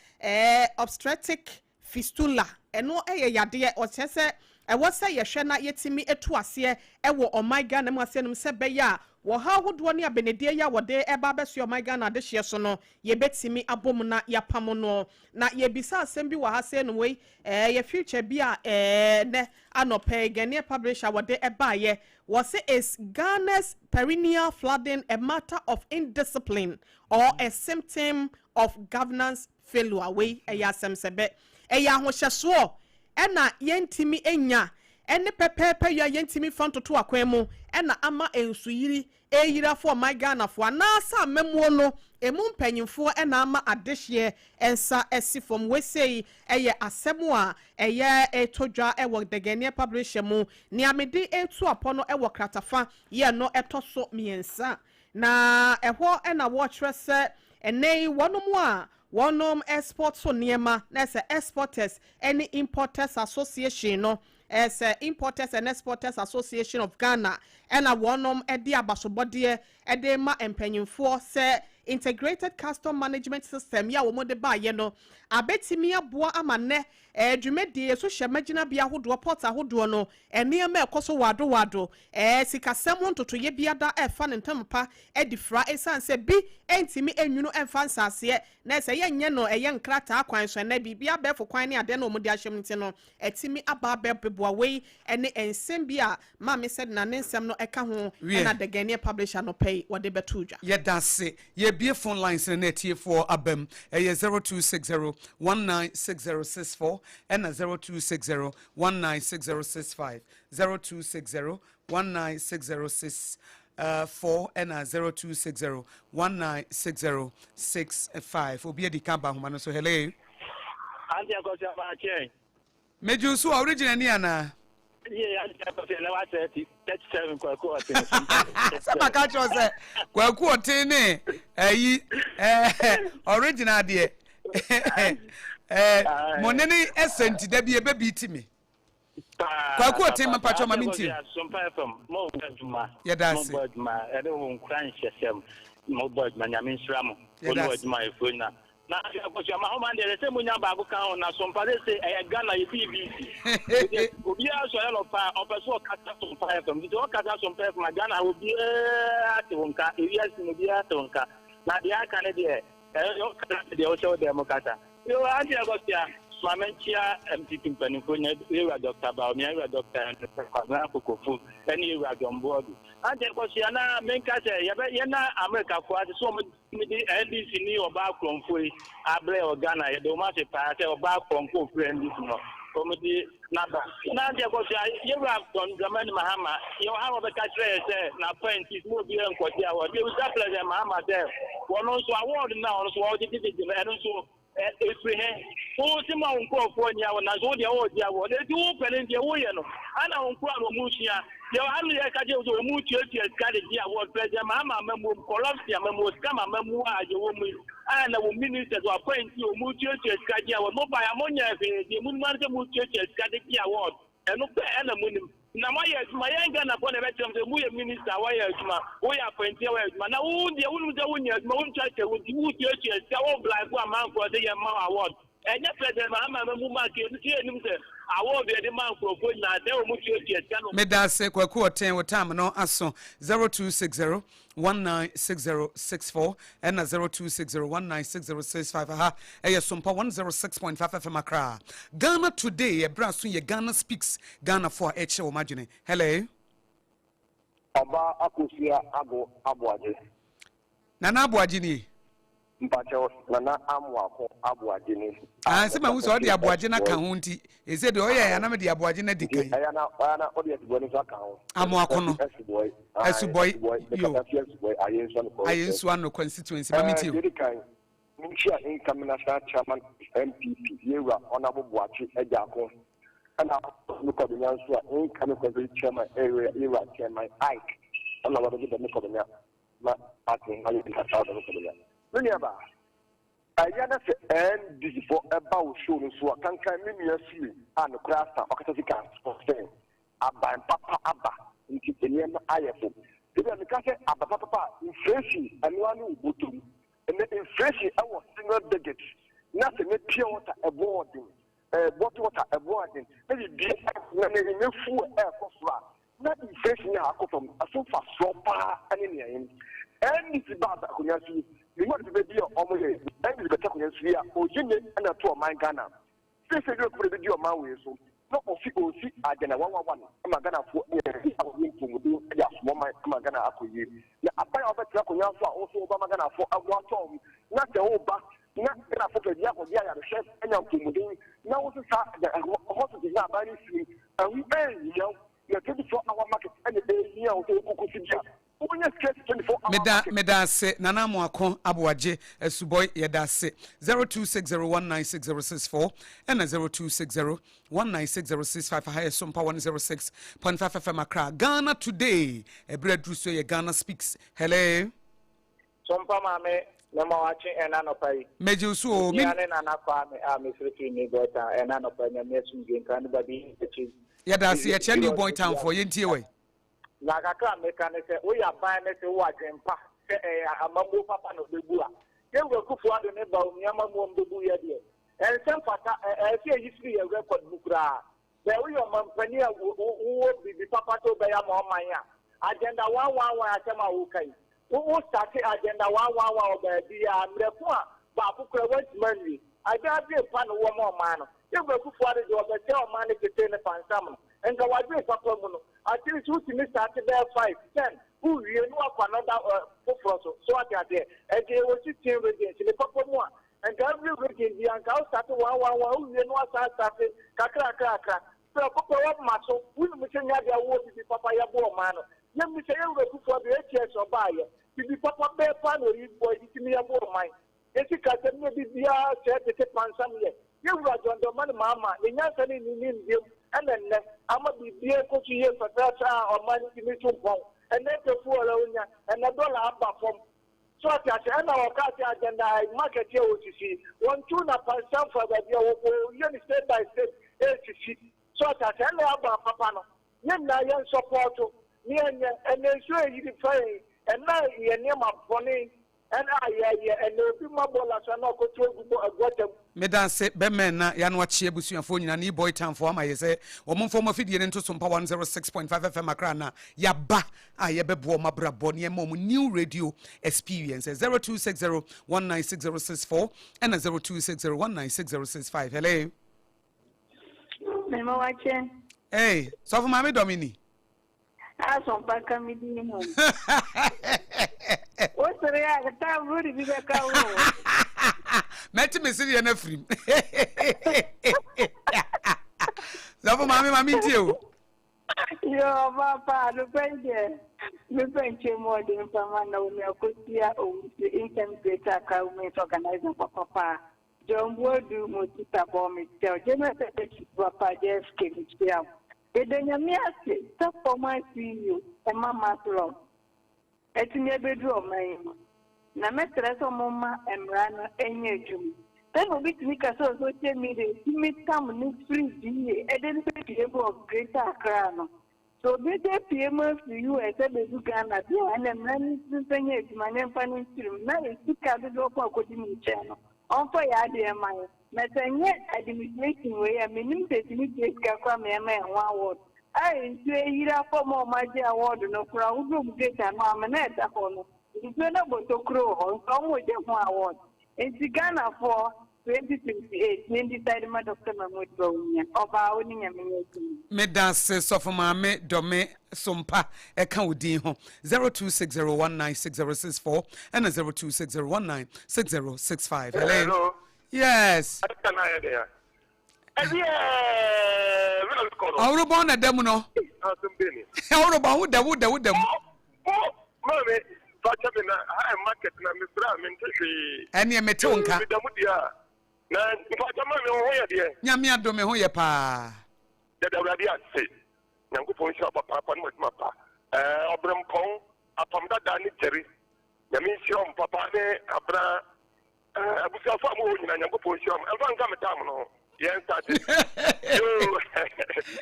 obstetric Fistula, ɛno yɛ yadeɛ, ɔkyerɛ sɛ ɛwɔ sɛ yɛhwɛ na yɛtumi tu aseɛ wɔ ɔman Ghana mu aseɛ nom sɛ ɛbɛyɛ a wɔhaw ahodoɔ ne abenedeɛ yi a wɔde reba abɛsoɛ ɔman Ghana adehyeɛ so no yɛbɛtumi abɔ mu na yɛapamo noɔ. Na yɛbisa asɛm bi wɔ ha sei nom, wei yɛ feature bi a ɛnnɛ anɔpa yi Ghanaian Publisher wɔde baeɛ, wɔse is Ghana's perennial flooding a matter of indiscipline or a symptom of governance Failure, wei ɛyɛ asɛmsɛbɛ, ɛyɛ ahohyɛsoɔ ɛna yɛntumi nnya ɛne pɛpɛɛpɛ yɔ a yɛntumi mfa ntoto akwan mu ɛna ama nsuyiri ɛreyiri afa ɔman Ghanafoɔ anaasɛ amammuo no ɛmu mpanyinfoɔ ɛna ama adehyeɛ nsa asi fam. Wei sei ɛyɛ asɛm a ɛyɛ ɛretɔ dwa ɛwɔ The Ghanaian Publisher mu. Nea mede reto apɔ no ɛwɔ kratafa yɛ no ɛtɔ so mmiɛnsa. Na ɛhɔ na wɔkyerɛ sɛ ɛnnɛ yi wɔnom a wɔnom export so nneɛma na ɛsɛ Exporters ne Importers Association no, ɛsɛ Importers and Exporters Association of Ghana ɛna wɔnom de abasobɔdeɛ de rema mpanyinfoɔ sɛ Integrated Custom Management System yi a wɔn de baeɛ no abɛtumi aboa ama nnɛ dwumadie so hyɛmma gyinabea ahodoɔ, port ahodoɔ no Nneɛma a ɛkɔ so waadowaadow, ɛɛ, sikasɛm ho ntotoeɛ biada refa ne ntama pa adi fra esiane sɛ bi ntumi nnwunu mfa nsaseɛ na sɛ yɛnyɛ no ɛyɛ nkrataa kwan so ɛnnɛ biribi abɛɛfo kwan ne adeɛ na wɔde ahyɛ mu nti no atumi aba abɛboa. Wei ne nsɛm bi a Maame Sedina ne nsɛm no ka ho Wiɛ. na The Ghanaian Publisher anɔpa yi wɔde bɛtoo dwa. Yɛda ase. Yɛrebue phone lines no na atiefoɔ aba mu. Ɛyɛ 0260 196064 ɛna 0260 196065, 0260 196064 ɛna 0260 196065. Obi adi kan ba ahoma no so. Hello. Auntie Akosua Maakye. Megye so a original ni anaa? Yie Auntie Akosua na wa 37 Kwaku Ɔten. Sɛ maka kyerɛ sɛ Kwaku Ɔten ne ayi original deɛ. Mo ne ne ɛsɛ nti da bi ɛbɛbi ti me. Paa Kwaku Ɔten papa mepakyɛw ma ante mentie. Akosua Sompa FM mo bɔ adwuma Yɛda mo ase. bɔ adwuma ɛne wo nkura nhyɛsɛm mo bɔ adwuma Nyame nhyira mo wo Yɛda ne ase. w'adwumayɛfoɔ nyina na ante Akosua mahoma deɛ ɛsɛ sɛ monya baako ka ho na Sompa sese ɛyɛ Ghana yɛ BBC wodeɛ obiara sɔre anɔpa a ɔpɛ sɛ ɔkasa Sompa FM nti sɛ ɔkasa Sompa FM a Ghana ha obiara te wo nka ewiase mu obiara te wo nka na deɛ aka ne deɛ ɛyɛ ɔkasa deɛ wohyɛ wo dan mu kasa. Yo, Auntie Akosua, ma menkyea MPP mpanimfoɔ nyinaa, Yewura Dɔkta Bawumia, Yewura Dɔkta Kwabena Kokofu, ɛne Yewura John Boadu. Auntie Akosua, na menka sɛ yɛbɛ yɛna Amerikafoɔ ase sɛ wɔn de NDC ne ɔbaa korɔmfoɔ yi abrɛ wɔ Ghana. Yɛda wɔn ase paa sɛ ɔbaa korɔmfoɔ ofiri NDC no wɔn de n'aba. Na Auntie Akosua, Yewura John Dramani Mahama, yɛwɔ ha wɔbɛka kyerɛ yɛ sɛ n'appointees mu obiara nkɔgye award. Yɛbisa President Mahama sɛ wɔn nso award no a ɔno nso wɔgyegyegyegye no ɛno nso ɛfiri he? Wo se ma wo nkurɔfoɔ nni awɔ nanso wo deɛ wɔregye awɔ. Na enti wo pɛ no deɛ woyɛ no ana wo nkoa na wɔn sua. Deɛ ɔha no yɛka kyerɛ wo sɛ wɔn tuatua sika de gye awɔ. President Mahama amammuo mu corruption amammuo sika ma amammuo a yɛwɔ mu yi a na wɔn ministers wɔ appointee wɔn tuatua sika gye awɔ. Mo baeɛ a monyɛ hwee deɛ monim ara ne sɛ motuatua sika de gye award. Ɛno pɛ ɛna monim. Na moayɛ adwuma. Yɛn Ghanafoɔ na yɛbɛkyerɛ mo sɛ moyɛ minister a woayɛ adwuma, woyɛ appointee a woayɛ adwuma. Na wo deɛ wonim sɛ wonyɛ adwuma, wontwa kyɛ wo nti wotuatua sika, wo bribe amanfoɔ sɛ yɛmma wo award. Ɛnyɛ President Mahama amamu mark yɛn nso yɛnnim sɛ award yɛde ma nkurɔfoɔ nyinaa sɛ wɔn tuatua sika na Medase Kwaku Ɔten wo time no aso 0260 196064 ɛna 0260 196065 aha ɛyɛ Sompa 106.5 FM Accra. Ghana Today ɛberɛ aso yɛ Ghana Speaks Ghanafoɔ a ɛkyerɛ wɔn adwene. Hello. Ɔbaa Akosua Ago Aboagye. Nana Aboagye nie. Mpakyɛw, Nana Amoako Aboagye ni. Ah, sɛ mahu sɛ ɔde Aboagye no aka ho nti, ɛsɛ deɛ ɔyɛ ɛyɛ na mede Aboagye no adi kan. Ɛyɛ na ɔyɛ na ɔde Asubɔi no nso aka ho. Amoako no. Asubɔi. Asubɔi. Yo. Mekasa fi Asubɔi, Ayensu Ano Ayensu Ano constituency. Ma mentie o. Deɛ di kan, menkyia incoming national chairman NPP, Yewura Honourable Boakye Agyarko, ɛna Dome Kwabenya nso a incoming constituency chairman Yewura Chairman Ike, ɛna wɔde Dome Kwabenya ma party no ayɛ kasa Dome Kwabenya. Me nuabaa, ɛyɛ na sɛ NDC fo ɛba wo show no so a, kankan me nua Sule a nokorɛ asa ɔkasa sika sɛ aban papa aba nti nneɛma ayɛ fo. Ebi a meka sɛ aba papa pa a, inflation ɛno ara ne wo bɔtɔm. Ɛnɛ inflation ɛwɔ single digit na sɛ ne pure water ɛbɔ ɔden, bottle water ɛbɔ ɔden na biribi na ne ne fuel ɛɛkɔ soro a na inflation yɛ akɔ fam ɛso fa soɔ paa ɛne nea yɛn NDC ba akonnwa so yi ne mu ade pɛpɛ bi a ɔmo yɛ NDC bɛtɛ akonnwa so yi a oyi ne ɛna to ɔman Ghana sese bi okupere bi di ɔman wei so na ofi osi agenda 111 ama Ghanafoɔ ɛyɛ a wɔyɛ mpɔmuden ɛde asomɔ ɔman ama Ghana akɔ yie na aban a wɔbɛtena akonnwa so a wɔso wɔba ma Ghanafoɔ ɛho atɔ wɔn na sɛ wɔba na Ghanafoɔ pɛ bi akɔgye ayarehwɛ anya mpɔmuden na wɔsesa hospital na aban no si ɛho ɛnhia na 24 hour market ɛna ɛhia wo sɛ wokɔkɔ si bi a wobɛnya sika 24 hour Meda market. meda ase Nana Amoako Aboagye Asubɔi yɛda ase 0260196064 ɛna 0260196065 aha yɛ Sompa 106.5 FM Accra. Ghana Today ɛberɛ aduru so yɛ Ghana Speaks. Hello. Sompa maame, mema wakye ɛna nɔpa yi. Megye wo so o. Mia ne Nana Kwame a mefiri firi New Boy Town ɛna nɔpa Nyame asomdwe nka no ba bi akyi. Yɛda ase yɛkyɛ New Boy Town foɔ yɛntie wɛ. Na kakra a meka ne sɛ woyɛ aban ne sɛ wowɔ adwen pa sɛ ɛyɛ amammuo papa na ɔbɛbu a yɛwura Akufo Addo ne Bawumia amammuo mbɛbu yɛ deɛ ɛnsɛ mfata ɛɛ sɛ ɛyi firi yɛ record mu koraa. Sɛ woyɛ ɔmampanin a wowɔ biribi papa sɛ wobɛyɛ ama ɔman a agenda 111 asɛm a woka yi wo start agenda 111 wɔ baabi a mmerɛko a baako koraa woantumi anwie agya adwene pa no wɔ ma ɔman no. Yɛwura Akufo Addo deɛ ɔbɛsɛ ɔman no tete ne pansam no nka wadwene papa mu no at least wotumi start bɛyɛ 5 10 wowie ne wakɔ another foforɔ so so ate aseɛ. Ɛnti yɛwɔ 16 regions ne papa mu a nka every region bi anka wo start 111 wowie ne wasan start kakra kakra prɛko pɛ wɔma so wonim sɛ nya deɛ wowɔ bibi papa yɛbo ɔman no yɛmmi sɛ yɛwura Akufo Addo ATS ɔbaayɛ bibi papa bɛɛ pa na ɔyi bɔ ɛtumi yɛbo ɔman yɛsi kasɛm ne biribiara sɛ tete pansam yɛ yɛwura John Dramani Mahama ne nyansa ne ne nimdeɛ mu ɛna nnɛ ama biribiara kɔ so yie fɛfɛɛfɛ a ɔman no tumi to mpɔn ɛnɛ pɛfu ɔrɛ onya ɛnɛ dɔla aba fam so ate ase ɛna wɔka sɛ agenda market yɛ wɔsisi wɔn tu na pansam fa baabi a wɔyɛ no step by step ɛsisi. So ɔte aseɛ? Ɛna aba papa no, yɛn nyinaa yɛn sɔpɔɔto ne yɛnyɛ. Ɛnɛ nsuo a ɛyiri fa yɛn, ɛna yɛn nneɛma bɔne ɛna a yɛyɛ, ɛnɛ obi ma bɔɔla so a na ɔkɔto agu bɔ gutter mu. Medaase bɛmɛn na yano akye abusuafoɔ nyinaa ne boy town foɔ ama yɛ sɛ wɔn mfa wɔn afidie no nto so mpa 106.5 FM Accra na yaba a yɛbɛboa wɔn abrabɔ ne yɛma wɔn new radio experience 0260 196064 ɛna 0260 196065 hello. Mema wakyɛ. Hey, sɔfo maame dɔ me ni. Asɔmpa ka me din ho. Wo sere a taburo de bi bɛka wo. Mɛte me sereɛ no afirim. Sɔfo maame maame ntie o. Yo, ɔba pa anɔpa yi deɛ mepɛ nkyɛn mu ɔde mfama na omi akosia owusu income greater Accra Women's Organizer papapa. John Boadu mo sista bɔ me kyɛw General Secretary papa JFK mekyia wo. Yɛda Nyame ase sɛ former CEO ɛma Maslog atumi abɛduru ɔman yi mu. Na mɛsrɛ sɛ ɔmo mma mmara no nyɛ adwuma. Sɛnea obi tumi ka sɛ wɔ social media yɛtumi tam no firi GA ɛde no bɛpue mu wɔ Greater Accra no, Sɛ obi nso apue mu afiri US abɛdu Ghana deɛ a, ɛnna mmara no nso mfa nyɛ adwuma na ɛmfa no nkyere mu na yɛ sika dodoɔ ko a ɛkɔdi ne nkyɛn no, ɔmfa yɛ adeɛ mma yɛn. Na sɛ ɛnyɛ administration wei a, mennim sɛ ɛtumi tua sika koraa ma yɛma yɛn ho award. A nsuo ayiri afa wɔn a wɔagye award no koraa, woduru wɔn gate ano a, amena a ɛda hɔ no, nsuo no abɔ tokuro wɔ hɔ, nso wɔregye ho award. Nti Ghanafoɔ, 2028 yɛn decide ma Doctor Mahmood Bawumia ɔbaa wo ne Nyame nyɛ adwuma. Medase sɔfo maame dɔme sompa ɛka wo din ho 0260196064 ɛna 0260196065 hello Hello. yes. Ɛka na ayɛ dɛn a? Ɛdeɛ mena mekɔ no. Ɔworobɔn na da mu no. Asɛm bɛ ni. Ɔworobɔn wo da wo da wo da mu. Mo maame fa kyɛ me na ha yɛ market na mesrɛ a mente hwee. Ɛneɛ mete wo nka. Meda mu deɛ a na mfa kyɛ maame wo ho yɛ deɛ. Nyame adom me ho yɛ paa. Yɛda Awurade ase. Nyankopɔn nhyira wo papaapa ne w'adwuma pa. Ɛɛ Ɔbrɛmpɔn, Apam Dada ne Jerry. Nyame nhyira wɔn papa ne Abena Eh, abusuafo a mowɔ hɔ nyinaa, Nyankopɔn nhyira mo. Ɛmfa nka me tam no ho. Yɛn starte. Yoo,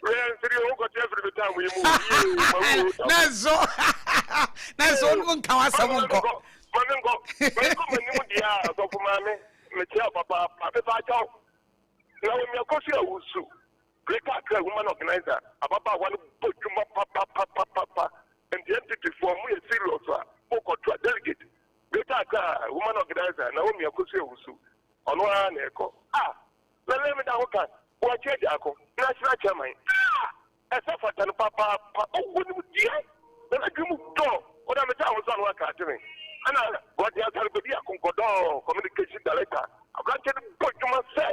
wei ɛmfiri o, wokɔte afiri me tam yi mu o. Yee, ma wo o, tam. Nanso, nanso wo nka w'asɛm nkɔ. Ma me nkɔ, ma me nkɔ m'anim deɛ a, sɔfo maame, mekyia wo papaapa, mepa akyɛw. Na wɔn akɔsi awusu. Greater Accra Woman Organizer, ababaawa no bɔ dwuma papapapapa. Nti NPP foɔ, mo yɛ serious a, mokɔto a delegate Greater Accra Woman Organizer Naomi Akosua Owusu, ɔno ara na ɛkɔ. Ah! Lele meda ho ka, Boakye Agyarko, National Chairman. Ah! Ɛsɛ fata no papaapa, ɔwɔ nimdeɛ na n'adwene mu dɔ. Ɔda me taa ho so a na waka ate me. Ɛna Boakye Asare Bedi Akonkɔdɔɔ, Communication Director, aberanteɛ no bɔ dwuma sɛ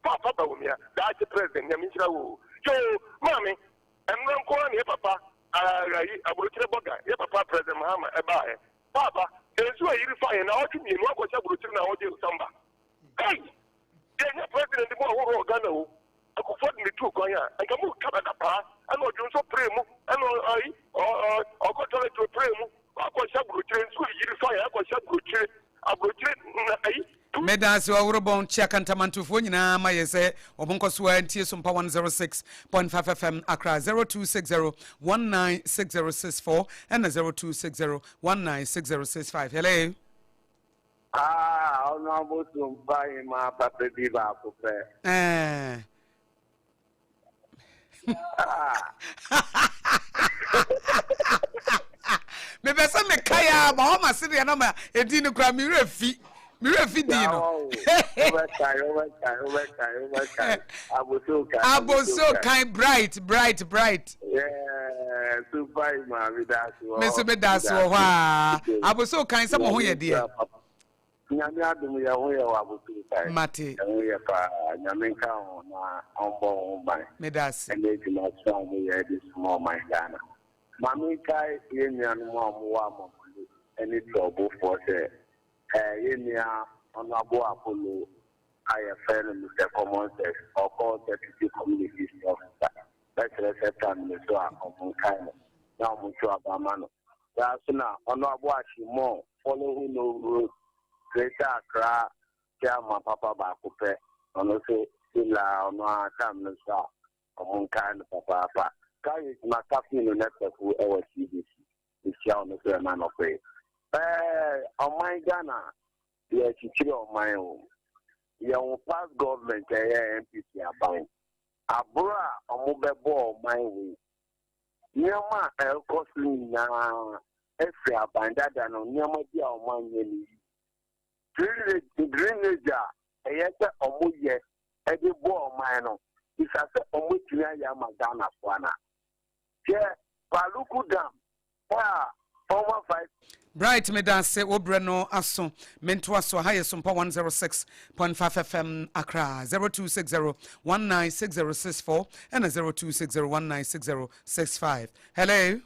Paapa Bawumia, daakye President, Nyame nhyira wo o. Yoo, maame, ɛnnora nko ara na yɛ papa, ah, ayi, aburokyerɛ bɔga, yɛ papa President Mahama ɛbaaɛ. Paapa, nsu a eyiri fa yɛn naawɔtwe mmienu akɔhyɛ aburokyiri na ɔgye nsamba. Hey! Yɛnyɛ president mu ahorow wɔ Ghana o. Akufo de ne tuu kwan a, anka mu ka bɛda paa. Ɛna ɔdwo nso pere mu, ɛna ɔyi, ɔkɔ toilet ɔpere mu. Akɔhyɛ aburokyire, nsu a eyiri fa yɛn akɔhyɛ aburokyire, aburokyire na ayi. Medaase Ɔworobɔn, kyia Kantamantofoɔ nyinaa ma yɛ sɛ wɔn nkɔ so ara ntie Sompa 106.5 FM Accra 0260 196064 ɛna 0260 196065. Hello. Ah, ɔno abosompa hemaa papa bi baako pɛ. Ɛɛ. Mepɛ sɛ mekae a ma ɔma sedeɛ na ma ɛdin no koraa mewerɛ fi mewerɛ fi din no. Aboso kan bright bright bright. Me nso meda ase wɔ hɔ a aboso kan sɛ mo ho yɛ deɛ. Nyame adom yɛn ho yɛ wɔ abosom tae. Mate. Yɛn ho yɛ paa. Nyame nka ho na ɔmbɔ wo ho ban. Meda ase. Ɛne adwuma so a wɔyɛ de som ɔman Ghana. Ma menkae yɛn nuanom a wɔwɔ Amamole ne Trɔbofoɔ sɛ ɛɛ yɛn nua Honourable Apollo a yɛfrɛ no Mister Common Sense ɔkɔ Deputy Communication Officer bɛsrɛ sɛ tam ne so a wɔnkae no na wɔnto aba ma no. Saa nso na Honourable Ashimon Follow Who No Road Greater Accra Chairman papa baako pɛ, ɔno nso still a ɔno ara tam no so a. Ɔmo nkae no papaapa. Courage Makafui no nɛfɛfo ɛwɔ CBC. Mehyia wo no so ɛna anɔpa yi. Ɛɛ ɔman Ghana yɛkyekyere ɔman o. Yɛn wo past government ɛyɛ NPP aban. Aboro a ɔmo bɛbɔ ɔman wei. Nneɛma a ɛrekɔ so nyinaa efiri aban dada no nneɛma bi a ɔmo anyɛ no yi. Drainage a ɛyɛ sɛ ɔmo yɛ ɛde bɔ ɔman no. Bisa sɛ ɔmo tumi ayɛ ama Ghanafoɔ ana. Hwɛ Paluku Dam a former vice. Bright medase wo brɛ no aso mentoa so aha yɛ Sompa 106.5 FM Accra 0260 196064 ɛna 0260 196065 Hello.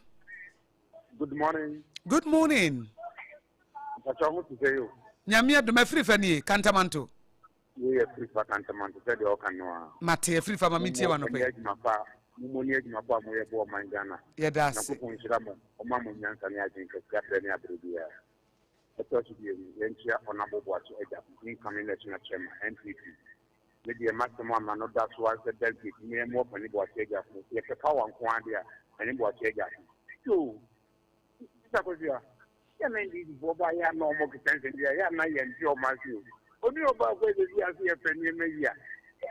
Good morning. Good morning. Mpakyɛ ho te sɛ yo. Nyame adom afiri fa nie Kantamanto. Wei yɛ afiri fa Kantamanto sɛ deɛ ɔka no a. Mate afiri fa ma mentie wa nɔpɛ. Adwuma pa mo ni adwuma pa a moyɛ bɔ ɔman Ghana. Yɛda ase. Nyankopɔn nhyira mo, ɔma mo nyansa ne adwene kɛse abrɛ ne abrɛ biara. Ɛtɔ so bio, yɛnkyia Honourable Boakye Agya, incoming national chairman, NPP. Me deɛ m'asɛm a m'ano da so ara sɛ delegate me ɛmoa Kwani Boakye Agya ko. Yɛpɛ power nko ara deɛ a, Kwani Boakye Agya ko. Yoo, Sister Akosua, yɛ na NDC foɔ ba yɛ a na wɔn keka nsɛm bi a yɛ a na yɛn nte wɔn ase o. Oni ɔbaa kɔ ɛsɛ bi ase yɛpɛ nneɛma yi a.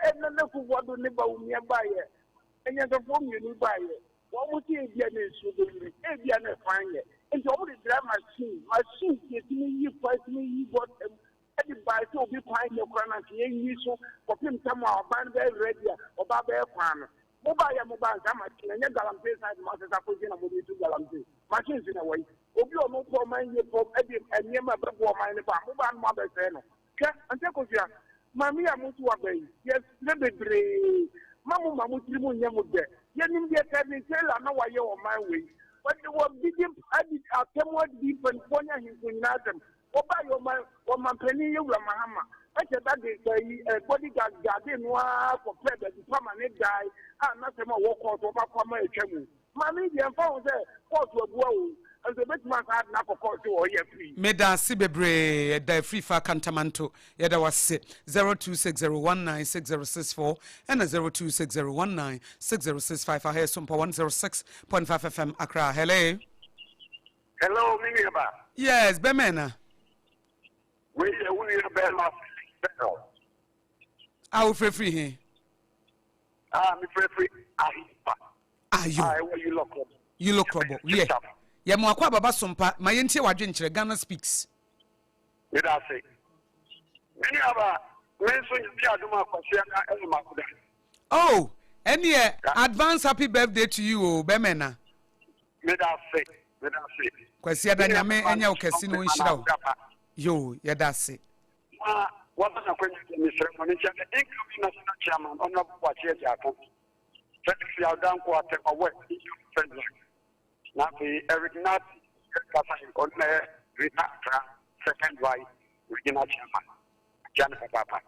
Ɛna na Kufuor ne Bawumia baayɛ, anyansafoɔ mmienu baayɛ. Wɔn se ebia na nsuo bɛyiri, ebia na ɛkwan nyɛ. Nti wɔn de dry machine, machine si etumi yi kwa, etumi yi gɔta mu, ɛde bae sɛ obi kwan nyɛ koraa na nka yɛnyi so kɔpem tam a ɔban no bɛyɛ ready a ɔba bɛyɛ kwan no. Mo ba yɛ mo ba nsa machine, ɛnyɛ galamsey side mo asesa kɔsi na mo de tu galamsey. Machines na ɛwɔ yi. Obi a ɔno pɛ ɔman yie pɔ de nneɛma a ɛbɛboa ɔman no ba a, mo ba no mo abɛsɛe no. Hwɛ, Ante Akosua, maame yi a mo nso waba yi, yɛsrɛ bebree, mma mo mma mo tirim nyɛ mo dɛ. Yɛnim deɛ Kevin Taylor na wayɛ ɔman wei. Wɔde wɔdidi adi atɛm adidi mpanimfoɔ ne ahemfo nyinaa atɛm. Wɔbaeɛ ɔman ɔmanpanin Yewura Mahama ɛkyɛ da de ayi ɛ bodyguard guarde no ara kɔpɛɛ baabi pa ma ne dae a n'asɛm a ɔwɔ kɔɔto ɔba kɔ ama atwa mu. Maame yi deɛ ɛmfa ho sɛ kɔɔto abua o, nso ɛbɛtumi asan ade no akɔ kɔɔto sɛ ɔyɛ afiri. Meda ase bebree ɛda afiri fa Kantamanto yɛda wo ase 0260196064 ɛna 0260196065 aha yɛ Sompa 106.5 FM Accra hello. Hello me nua ba. Yes bɛmɛn na. Wei yɛ wo nua bɛrima Felix Bell. A wofirafiri he? A mefirafiri Ahipa. Ayo. A ɛwɔ Yulɔ Krɔbɔ. Yulɔ Krɔbɔ, wiɛ. Yɛ mo akɔ ababa sompa, ma yɛntie w'adwenkyerɛ, Ghana Speaks. Meda ase. Me nua ba, me nso Nyame adom a Kwasiada ɛyɛ m'awoda. Oh, ɛneɛ advance happy birthday to you o, bɛmɛna. Meda ase, meda ase. Kwasiada Nyame ɛnyɛ wo kɛse na ɔnhyira wo. Yoo, yɛda ase. Na wama no akwanya sɛ mesrɛ mo no nkyɛ the incoming national chairman Honourable Boakye Agyarko, Felix Yaw Danko Atewa West incoming president, na afei Eric Nartey kasa yi ɔno na ɛyɛ Greater Accra second vice regional chairman. Akyia no papaapa.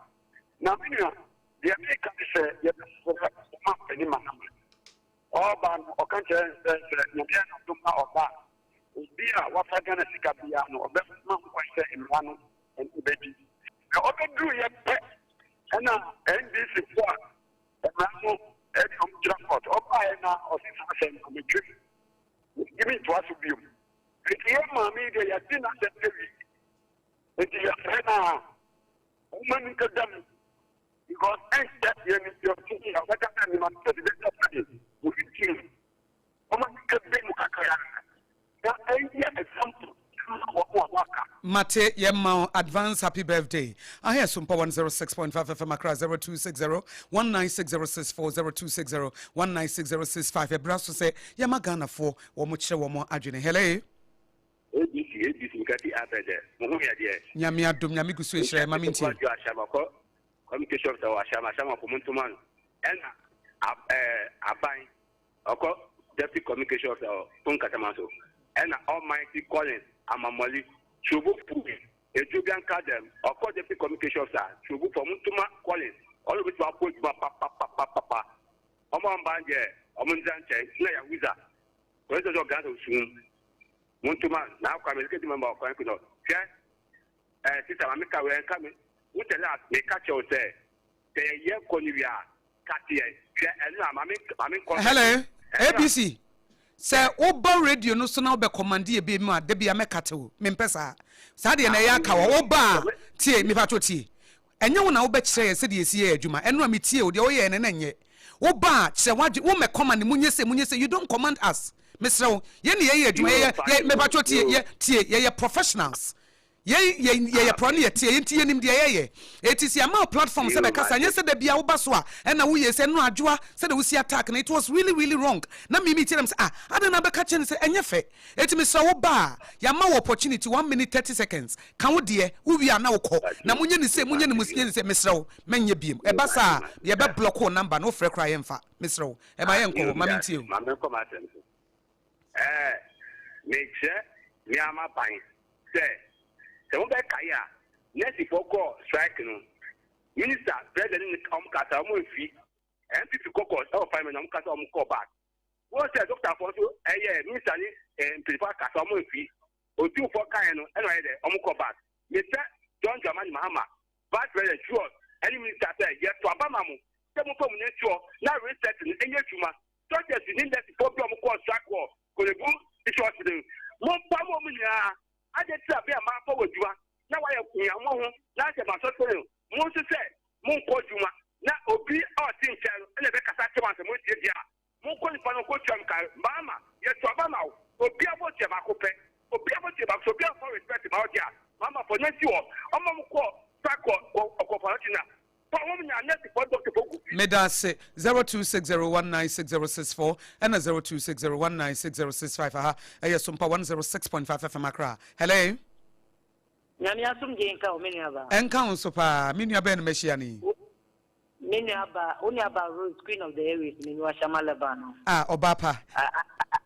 Na me nua, deɛ meka ne sɛ yɛbɛsrɛ ɔmampanin Mahama Ɔba no, ɔka kyerɛɛ no sɛ, sɛ Nyame yɛ n'adom na ɔba a, obi a wafa Ghana sika biara no, ɔbɛma ho kwan sɛ mmara no ne no bɛdi. Na ɔbɛduruiɛ pɛ na NDC foɔ a mmara no de wɔn gyina court, ɔbaeɛ na ɔse saa asɛm no metwam, mentumi ntoa so biom. Nti yɛn maame yi deɛ yɛadi n'asɛm awie, nti yɛsrɛ no a ɔmma no nkɛda mu. Because ɛnkyɛ yɛn deɛ ɔte yi a ɔbɛka sɛ mema no presidential pardon wɔ ne tirim. Ɔma sika bi mu kakra na ɛnyɛ example ma wɔn a wɔaka. Mate yɛ ma wo advance happy birthday Aha yɛ Sompa 106.5 FM Accra 0260 196064 0260 196065 Ɛbra so sɛ yɛma Ghanafoɔ wɔn kyerɛ wɔn adwene Hello. ABC ABC meka ti abɛ dɛ mo ho yɛ deɛ. Nyame adom Nyame gu so ehyira yɛ ma me ntie. Nkyɛ Ahyɛma kɔ communication officer wɔ Ahyɛma Ahyɛma fo mo ntoma no ɛna ɛɛ aban ɔkɔ deputy communication officer wɔ Fon Katama so ɛna Almighty Collins Amamɔli Turobo fo Edwo Bianca dɛm ɔkɔ deputy communication officer Turobo fo mo ntoma Collins ɔno obetumi abɔ adwuma papapapapa ɔmo amba deɛ ɔmo ndza nkyɛn na Yahuza wɔn sɛ sɛ ɔgana sɛ osum. Montoma na akwa me executive member ɔkwan ko no hwɛ eh sister ma me ka wei ɛnka me wo tell us me ka kyerɛ wo sɛ sɛ yɛyɛ kɔ no wie a. kate yɛn. Hwɛ ɛno a, ma me ma me nkɔ. Hello, ABC. Sɛ woba radio no so na wobɛ command yɛ bi mu a, da bi a mɛkate wo. Mempɛ saa. Saa deɛ na ɛyɛ aka wɔ. Woba a, tie, mepatwo tie. Ɛnyɛ wo na wobɛkyerɛ yɛn sɛdeɛ yɛsi yɛ adwuma. Ɛno a metie wo, deɛ woyɛɛ no na ɛnyɛ. Woba a, kyerɛ w'adwene, wommɛ command, monyɛ sei, monyɛ sei. You don't command us. Mesrɛ wo, yɛn na yɛyɛ adwuma, yɛyɛ, yɛ, mepatwo tie, yɛ, tie, yɛyɛ professionals. Yɛn, yɛn, yɛyɛ prɔ ne yɛteɛ, yɛn nti yɛnim deɛ yɛyɛ. Enti sɛ yɛama wo platform sɛ bɛkasa, nyɛ sɛ da biara woba so a ɛna woyɛ sɛ ɛno adwoa sɛdeɛ wosi attack no, it was really really wrong. Na me metie na mesɛ ah, adɛn na wobɛka kyerɛ no sɛ ɛnyɛ fɛ. Enti mesrɛ wo ba a, yɛama wo opportunity one minute 30 seconds, ka wo deɛ, wowie a na wokɔ. Na monyɛ no sei, monyɛ no monyɛ no sei, mesrɛ wo, mɛnyɛ biom. Ɛba saa a, yɛbɛ block wo number no, wofrɛ koraa yɛmfa. Mesrɛ wo, ɛma yɛnkɔ hɔ, ma mentie o. Ma menkɔ m'asɛm so. Ɛɛ, mekyerɛ me ara m'aban sɛ, sɛ mobɛkae a, nɛɛsefoɔ kɔɔ strike no, minister, president ne wɔn kasa, wɔn amfi. NPP kɔ kɔ ɛwɔ parliament na wɔn kasa, wɔn kɔɔ back. Wɔn sɛ dɔktafoɔ nso ɛyɛ minister ne eh, mpanyinfoɔ akasa, wɔn amfi. Otumfoɔ kaeɛ no, ɛna ɔyɛ dɛ, wɔn kɔ back. Mesɛ John Dramani Mahama, vice president, sure, ɛne minister sɛ, yɛto aba ma mo, sɛ momfa mo nyansuo na research no ɛnyɛ adwuma. Doctors ne nursefoɔ bi a wɔkɔɔ strike wɔ Korle-Bu Teaching Hospital no, mompam wɔn nyinaa. Adɛn nti na bere a mafa wɔ adwuma na wɔayɛ nea moahu na sɛ masɔre no, mo nso sɛ monkɔ adwuma na obi a ɔte nkyɛn no na ɛbɛkasa akyerɛ mo ansa moatie deɛ a, monkɔ nipa no nkɔtua mo ka. Maama, yɛto aba ma wo. Obiara bɔ tua baako pɛ. Obiara bɔ tua baako. Sɛ obiara mfa respect ma wo deɛ a, maama fa no nsi hɔ. Ɔma mokɔɔ strike wɔ Kɔkɔfo na Meda ase. 0260196064 ɛna 0260196065 aha ɛyɛ Sompa 106.5 FM Accra. Hello. Nyame asomdwee nka wo me nua baa. Ɛnka wo nso paa. Me nua bɛn na mahyia no yi? Me nua baa, wo nua baa Rose, Queen of the Airways, me nua Shama Lebanon. Ah, ɔbaa pa.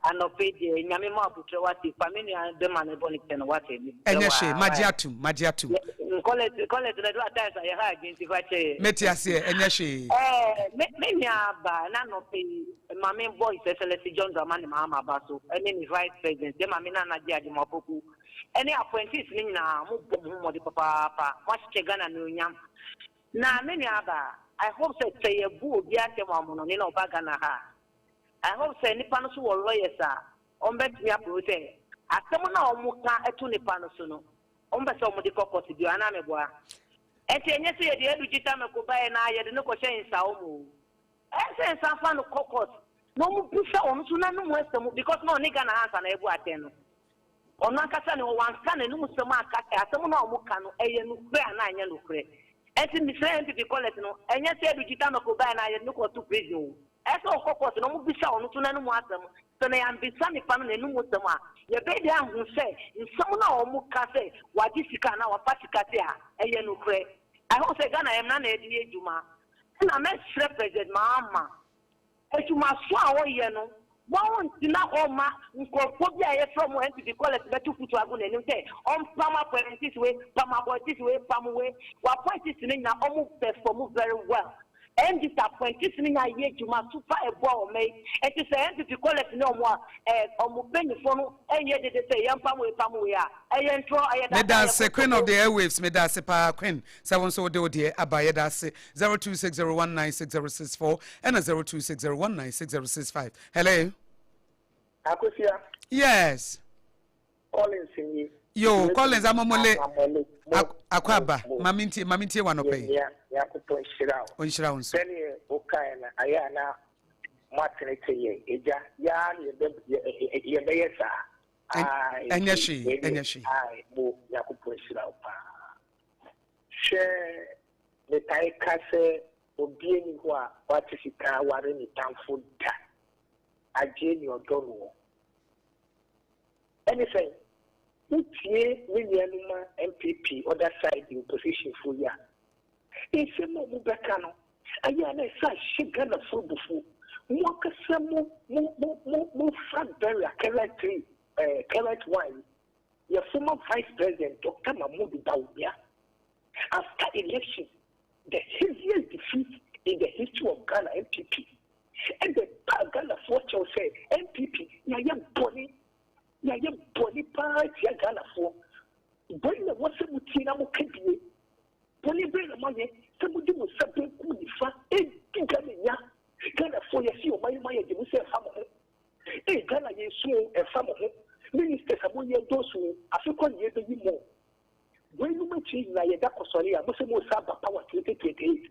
Anɔpa yi deɛ Nyame ma abotrɛ wate fa me nua bɛma no bɔne kyɛ no wate mesrɛ Ɛnyɛ wo hwee, aa magye wai atum, magye atum. Nkɔlɛt kɔlɛt no ɛdu at times a yɛha adwene nti fa kyɛ yɛ. Mete aseɛ, ɛnyɛ hwee. Ɛɛ me me nua ba na anɔpa yi ma me bɔ His Excellency John Dramani Mahama aba so ɛne ne Vice President yɛ maame Nana Adjei Agyemang Opoku ɛne appointees no nyinaa mo bɔ mo ho mmɔden papaapa mo ahyehyɛ Ghana anuonyam na me nua ba I hope sɛ sɛ yɛbu obi atɛm wɔ amonɔne na ɔba Ghana ha a I hope sɛ nipa no so wɔ lawyers a wɔn bɛtumi aprove sɛ asɛm no a wɔn ka to nipa no so no wɔn pɛ sɛ wɔn de kɔ court bio anaa meboa? Ɛnti ɛnyɛ sɛ yɛde Adu Gyita Mako baeɛ na yɛde no kɔhyɛ nsawo mu o. Ɛyɛ sɛ nsa fa no kɔ court na wɔn bisa wɔn nso n'anum asɛm because na ɔne Ghana ha ansa na yɛbu atɛn no. Ɔno ankasa ne hɔ, wanka n'anom sɛm anka sɛ asɛm no a wɔka no ɛyɛ nokorɛ anaa ɛnyɛ nokorɛ. Ɛnti mesrɛ NPP collect no, ɛnyɛ sɛ Edudzi Tamaklo baeɛ na yɛde no kɔto prison o. Ɛyɛ sɛ ɔkɔ court na wɔbisa ɔno nso n'anom asɛm. Sɛ na yɛambisa nipa no n'anom sɛm a, yɛbɛyɛ dɛn ahu sɛ nsɛm no a wɔka sɛ wagye sika anaa wafa sika sei a, ɛyɛ nokorɛ. I hope sɛ Ghana yɛ mmara na yɛde yɛ adwuma. Ɛna mɛsrɛ President Mahama Adwumaso a ɔyɛ no, wɔntena hɔ mma nkurɔfoɔ bi a yɛfrɛ wɔn NPP callers bɛto foto agu n'anim sɛ ɔmpam appointees wei, pam appointees wei, pam wei. W'appointees no nyinaa wɔn perform very well. NDC appointees no nyinaa yɛ adwuma so pa ɛboa wɔn yi. Nti sɛ NPP callers ne wɔn a eh, wɔn mpanyinfoɔ no nyɛ dede sɛ yɛmpam wei pam wei a, ɛyɛ ntorɔ, ɛyɛ daadaa, ɛyɛ Medase Queen of the kontompo. airwaves medase paa Queen sɛ wo nso wode wo deɛ aba yɛdase 0260196064 ɛna 0260196065 hello. Akosua. Yes. Collins nie. Yo Collins Amomole. Amomole. Mo. Akɔ aba. Mame ntie mame ntie wanɔpɛ yi. Yɛ Nyankopɔn nhyira wo. Ɔnhyira wo nso. Sɛdeɛ wokaeɛ no ayɛ a na moatenetene yɛn agya yaa na yɛbɛyɛ saa. Ɛnyɛ hwee ɛnyɛ hwee. Ae mo Nyankopɔn nhyira wo paa. Hwɛ metae ka sɛ Obia nni hɔ a wate sika aware ne tamfo da, agye nea ɔdɔ noɔ. Ɛne sɛn? Wo tie me nuanom a NPP other side opposition foɔ yi a, nsɛm a ɔmo bɛka no, ɛyɛ a na ɛsan hyɛ Ghanafoɔ abufuo. Mo ankasa mo mo mo mo mo flag bearer currently eh, current one yi, yɛ former vice president Doctor Mahmood Bawumia, After election, the heaviest defeat in the history of Ghana, NPP, ɛbɛ paa Ghanafoɔ kyɛw sɛ NPP yɛayɛ bɔne, yɛayɛ bɔne paa tia Ghanafoɔ. Bɔne na ɛwɔ sɛ motie na moka bie. Bɔne bɛn na moayɛ sɛ mode mo nsa benkum nifa redi Ghana nya? Ghanafoɔ yɛse ɔman yi moayɛ de mo sɛ ɛmfa mo ho. Ei Ghana yɛresu o ɛmfa mo ho. Ministers a moyɛ dɔɔso o afe kora na yɛbɛyi mo. Weinom akyiri nyinaa yɛda kɔsɔre a mose moresan aba power 2028.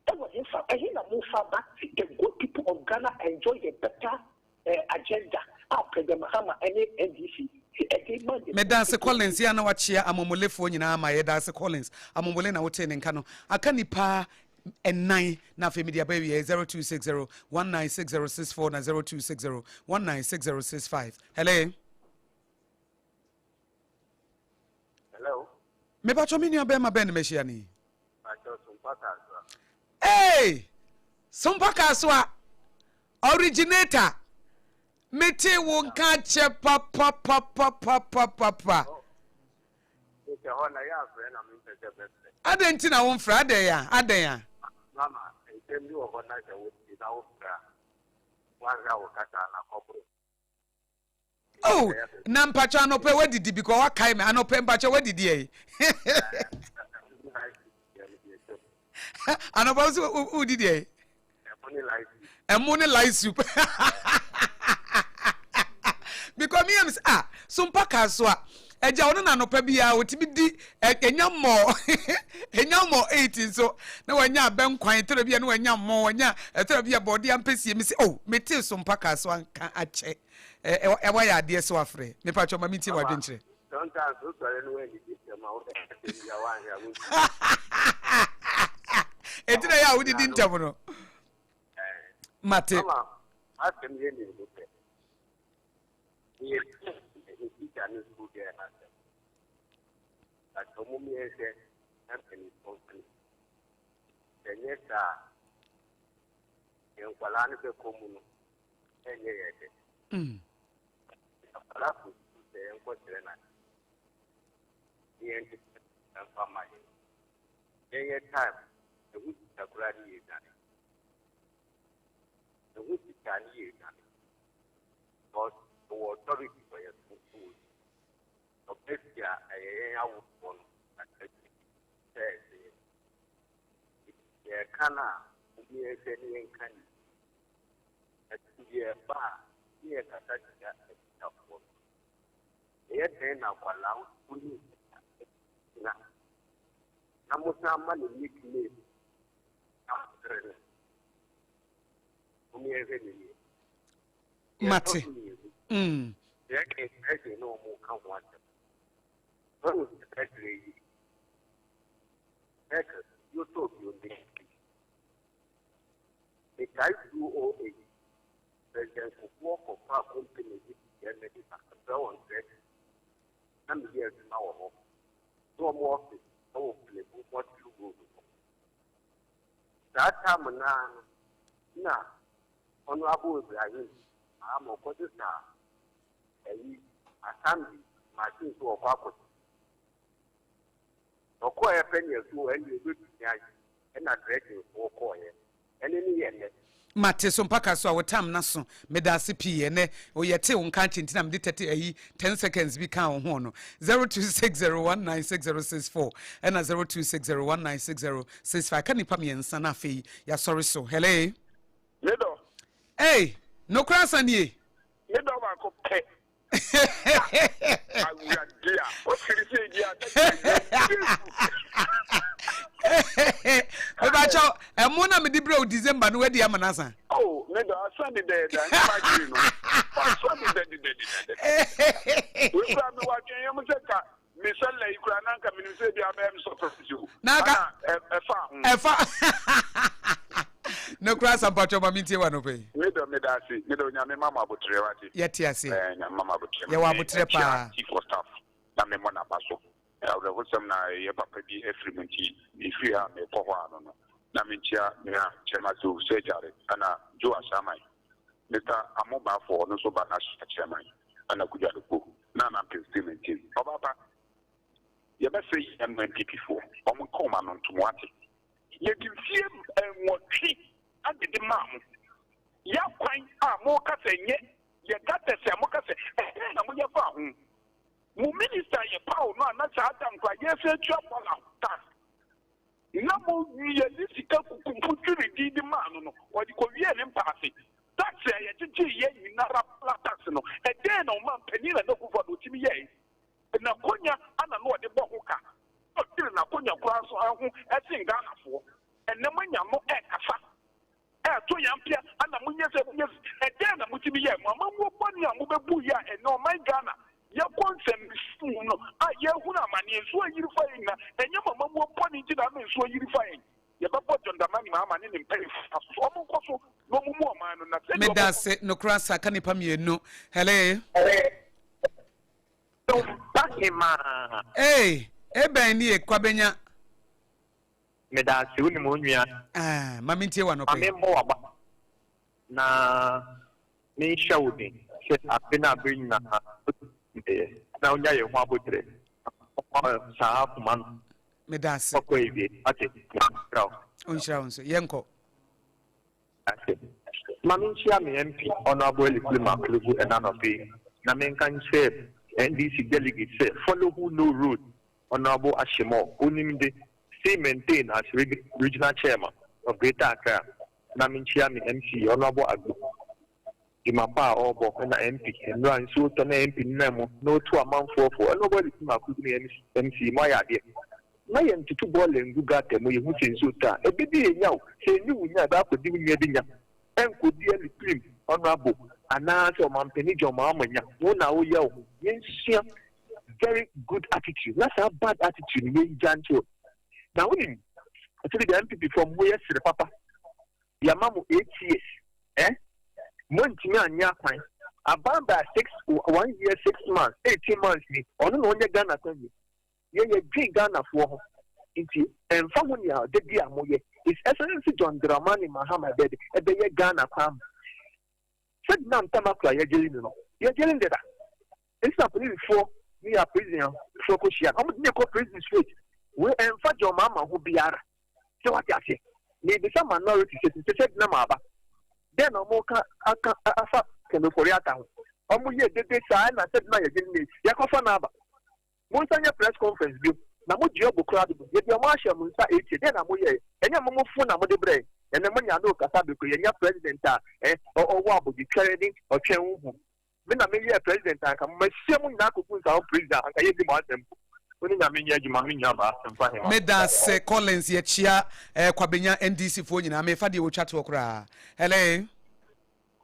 Ɛwɔ hefa? Ɛhe na mofa ba? The good people of Ghana enjoy the better eh, agenda a President Mahama ne NDC ɛde ma the good Medaase people. Collins, yɛ a na wakyea Amomolefoɔ nyinaa ama yɛdaase Collins Amomole na wotee ne nka no aka nipa ɛnan na afei mede aba awieɛ 0260 196064 na 0260 196065 Hello. Hello. Mepatwɔ me nua bɛrima bɛn na mahyia no yi? Patwɔ Sompa Kasoa. Hey! Sompa Kasoa! Originator! Mete wo nka kyɛ papapapapapapa. Mete hɔ na yɛ afrɛ na mempɛ sɛ mɛfrɛ. Adɛn nti na womfrɛ? Adɛn a? Adɛn a? Mama, nsɛm bi wɔ hɔ na sɛ wote na wofrɛ a, woanhwɛ a wo kasa na kɔboro. Oh, na mpakyɛ anɔpɛ wadidi because wakae me anɔpɛ mpakyɛ wadidi ɛyi. Anɔpɛ nso wodidi ɛyi. Ɛmo ne light soup. Because me am ah so mpa kaa so a ɛgya ɔno na anɔpa biara otumi di ɛnya mmɔ ɛnya mmɔ eight nso na wanya abɛnkwan tɛrɛ bi a na wanya mmɔ wanya ɛtɛrɛ bi a bɔɔde ampesie mi sɛ oh mete so mpa kaa so anka akyɛ Ɛ wayɛ adeɛ sɛ wafrɛ. Mepa kyɛw ma mentie w'adwenkyerɛ. Sometimes wo sɔre no w'annidi ntɛm a wobɛka asɛm bi a woanhwɛ a wontumi. Enti na ɛyɛ a wodidi ntɛm no. Mate. Mama asɛm yɛ mmienu pɛ. Meyɛ teacher ne school girl no asɛm. But ɔmo mmiɛnhwɛ na mpanimfoɔ nka ne. Sɛ nyɛ saa a, yɛn nkwadaa no bɛkɔ mu no ɛnyɛ yɛn dɛ. Akwadaa kɔ sukuu sɛ yɛnkɔkyerɛ no ade ne yɛntete no mfa mma yɛn. Yɛnyɛ time, ɛho sika koraa ne yɛdwane. Ɛho sika ne yɛdwane. Because ɔwɔ authority wɔ yɛn so wɔ sukuu. Ɔba fie a ɛyɛ yɛn awofoɔ no asɛdeɛ sɛ ɛsɛ yɛn. Nti yɛka no a, mommyɛnhwɛ ne yɛnka ne yie. Ɛto deɛ ɛba a ne yɛ kasa tia atikyafoɔ no. Ɛyɛ dɛn na akwadaa wo ne tikya tena na mo san ma no nick name na mo sere no? Mom yɛn hwɛ no yie. Deɛ ɛtɔ Mate. so mmienu, Mm. deɛ ɛyɛ na wɔn ka ho asɛm. Wahu sɛ bɛkyerɛ yie. Bɛka yotɔ bio ne Mekae 2008, President Kufuor kɔfaa company bi fi Germany ba bɛfrɛ wɔn Dresden. Na meyɛ adwuma wɔ hɔ. Na wɔn office wɔ Korle-Bu Mottley Road hɔ. Saa time no ara no na Honourable Ibrahim Mahama ɔkɔsesaa ayi assembly machine so ɔkɔ akɔtɔ. Ɔkɔeɛ pɛ ne ɛso ɛndeɛ ɔbɛtumi ayɛ. Ɛna Dresdenfoɔ kɔeɛ. Ɛne ne yɛ nnɛ. Mate so mpaka so a wo tam no aso medaase pii ɛnɛ o yɛtee wo nka akyɛ nti na mede tɛte ayi 10 seconds bi kaa wo ho no 0260196064 ɛna 0260196065 ka nipa mmiɛnsa na afei yɛasɔre so hello Me dɔ. Ei nokora asa nie. Me dɔ baako pɛ. Awurade a wofiri sɛ di a mebakyɛw ɛmo na mede brɛ wo December no wadi ama no asa. Oh, me dɔ asa dedɛɛdɛ anyɛ m'adwene no asa dedɛdedɛdedɛ wei kura me wadwen yɛ mo sɛ ka me sɛlɛ yi kura na nka menim sɛ bi abɛyɛ me surprise o na ka ɛfa ho ɛfa no kura asampatwɔ ma mentie wa nɔpɛ yi. Me dɔ meda ase me dɔ nyame ma mo abotrɛ wate. Yɛte ase. Ɛɛ nyame ma mo abotrɛ. Yɛwɔ abotrɛ paa. Chief of staff na me mmɔ n'aba so. Awerɛhosɛm na ɛyɛ papa bi afiri mu nti mefiri ha mekɔ hɔ ano no na menkyia me a Chairman Joe Sɛgyare ɛna Joe Ahyɛaman Mister Amo Bafo ɔno nso ba National Chairman ɛna Kudwo Adokpo na Anampem still maintain. Ɔbaa pa yɛbɛsrɛ yɛn nuanom NPP foɔ wɔn nka wɔn ano ntom wate. Yɛde mfie nwɔtwe adede maa mo. Yɛ akwan a moka sɛ nyɛ, yɛ gutters a moka sɛ ɛdɛn na moyɛ faa ho? Mo minister a yɛpaw no a na saa da no koraa yɛresan tua bɔla tax. yɛde sika kukumpu dwiridii de maa no no, ɔde kɔwiee ne mpa ase. Tax a yɛgyegyeeɛ nyinara bla tax no, ɛdɛn na ɔmanpanin Nana Akufo-Addo ɔtumi yɛe? N'akonya ana na ɔde bɔ ho ka? Na ɔdwene n'akonya koraa nso ho sen Ghanafoɔ. Ɛnnɛ moanya no ɛrekasa, ɛreto yɛn ampea, ana monyɛ sɛ monyɛ sɛ, ɛdɛn na motumi yɛe? Mo amammuo bɔne a mobɛbuiɛ a ɛnnɛ ɔman Ghana yɛkɔ nsɛmmisa mu no a yɛrehunu amaneɛ, nsuo ayiri fa yɛn nyinaa, ɛnyɛ mo amammuo bɔne nti na ama nsuo ayiri fa yɛn? Yɛbɛbɔ John Dramani Mahama ne ne mpanyimfo aso so wɔnkɔ so na wɔmmu ɔman no na sɛdeɛ wɔbɛkɔ. Medase nokora sa ka nipa mienu hele. Hemaa. Ei ebɛn nie kwabenya. Medase wonim onua. Ah ma mentie wo anɔpa yi. Ma menbɔ w'aba na menhyɛ wo den sɛ afe ne aber nyina wotumi na wonya yɛn ho aboterɛ na saa akoma no Meda ase. kɔkɔ awiei wate Nyame nhyira wo. Ɔnhyira wo nso. Yɛnkɔ. Ase. Ma menkyia me MP Honourable Elikplim Aklugu ɛna anɔpa yi na menka nkyerɛ NDC delegate sɛ follow who know road Honourable Ashimor onim de still maintain as regional chairman of Greater Accra na menkyia me MC Honourable Agbo dwuma pa a ɔrebɔ na MP nnora nsuo tɔ na MP nenam mu na ɔtu amanfoɔ fo Honourable Elikplim Aklugu ne MC moayɛ adeɛ na yɛntoto bɔɔla ngu gutter mu yɛhu sɛ nsuo tɔ a ɛbɛdi yɛn nya o sɛ ɛnni wo nya a ɛbɛ akɔdi wo nua bi nya ɛnkɔdi Elikplim Honourable anaa sɛ Ɔmanpanin John Mahama nya wo na woyɛ wo ho yɛnsua very good attitude na saa bad attitude no yɛngya nkyerɛ na wonim ɛsɛ deɛ NPP foɔ mo yɛ sere papa yɛama mo 8 years eh montumi anyɛ akwan aban by six one year 6 months 18 months ni ɔno na ɔnyɛ Ghana kwan ni yɛyɛ dwen Ghanafoɔ ho nti ɛmfa ho nea ɔde bi a moyɛ His Excellency John Dramani Mahama ɛbɛde ɛbɛyɛ Ghana kwan mu sɛde na ntam akora yɛgyere no yɛgyere no deda nti na polisifoɔ ne yɛ prisonfoɔ kɔhyia no ɔmo de ne kɔ prison straight. Wei ɛmfa John Mahama ho biara sɛ wate aseɛ. Mebisa minority sɛ sɛ gyina ma aba dɛn na ɔmo ka aka afa Ken Ofori-Atta ho? Ɔmo yɛ dede saa na sɛ gyina yɛgye ne yɛkɔfa n'aba mo nsa nyɛ press conference bio na mo gye ɔbo koraa dodo. Yɛde ɔmo ahyɛ mo nsa etie dɛn na mo yɛ? Ɛnyɛ mo mo fo na mo de brɛ ɛnɛ mo nya no kasa beko yɛnya president a ɛ ɔwɔ abodwetwɛre ne ɔtwɛn ho hu. Me na meyɛɛ president anka mo mahyia mo nyinaa akɔgu nsa ho president anka yɛnni mo asɛm mpo. Wo ne Nyame nyɛ adwuma me nua baa mfa hema. Meda ase Collins, yɛkyia eh, Kwabenya NDC foɔ nyinaa. Mefa deɛ wɔtwa toɔ koraa. Hello.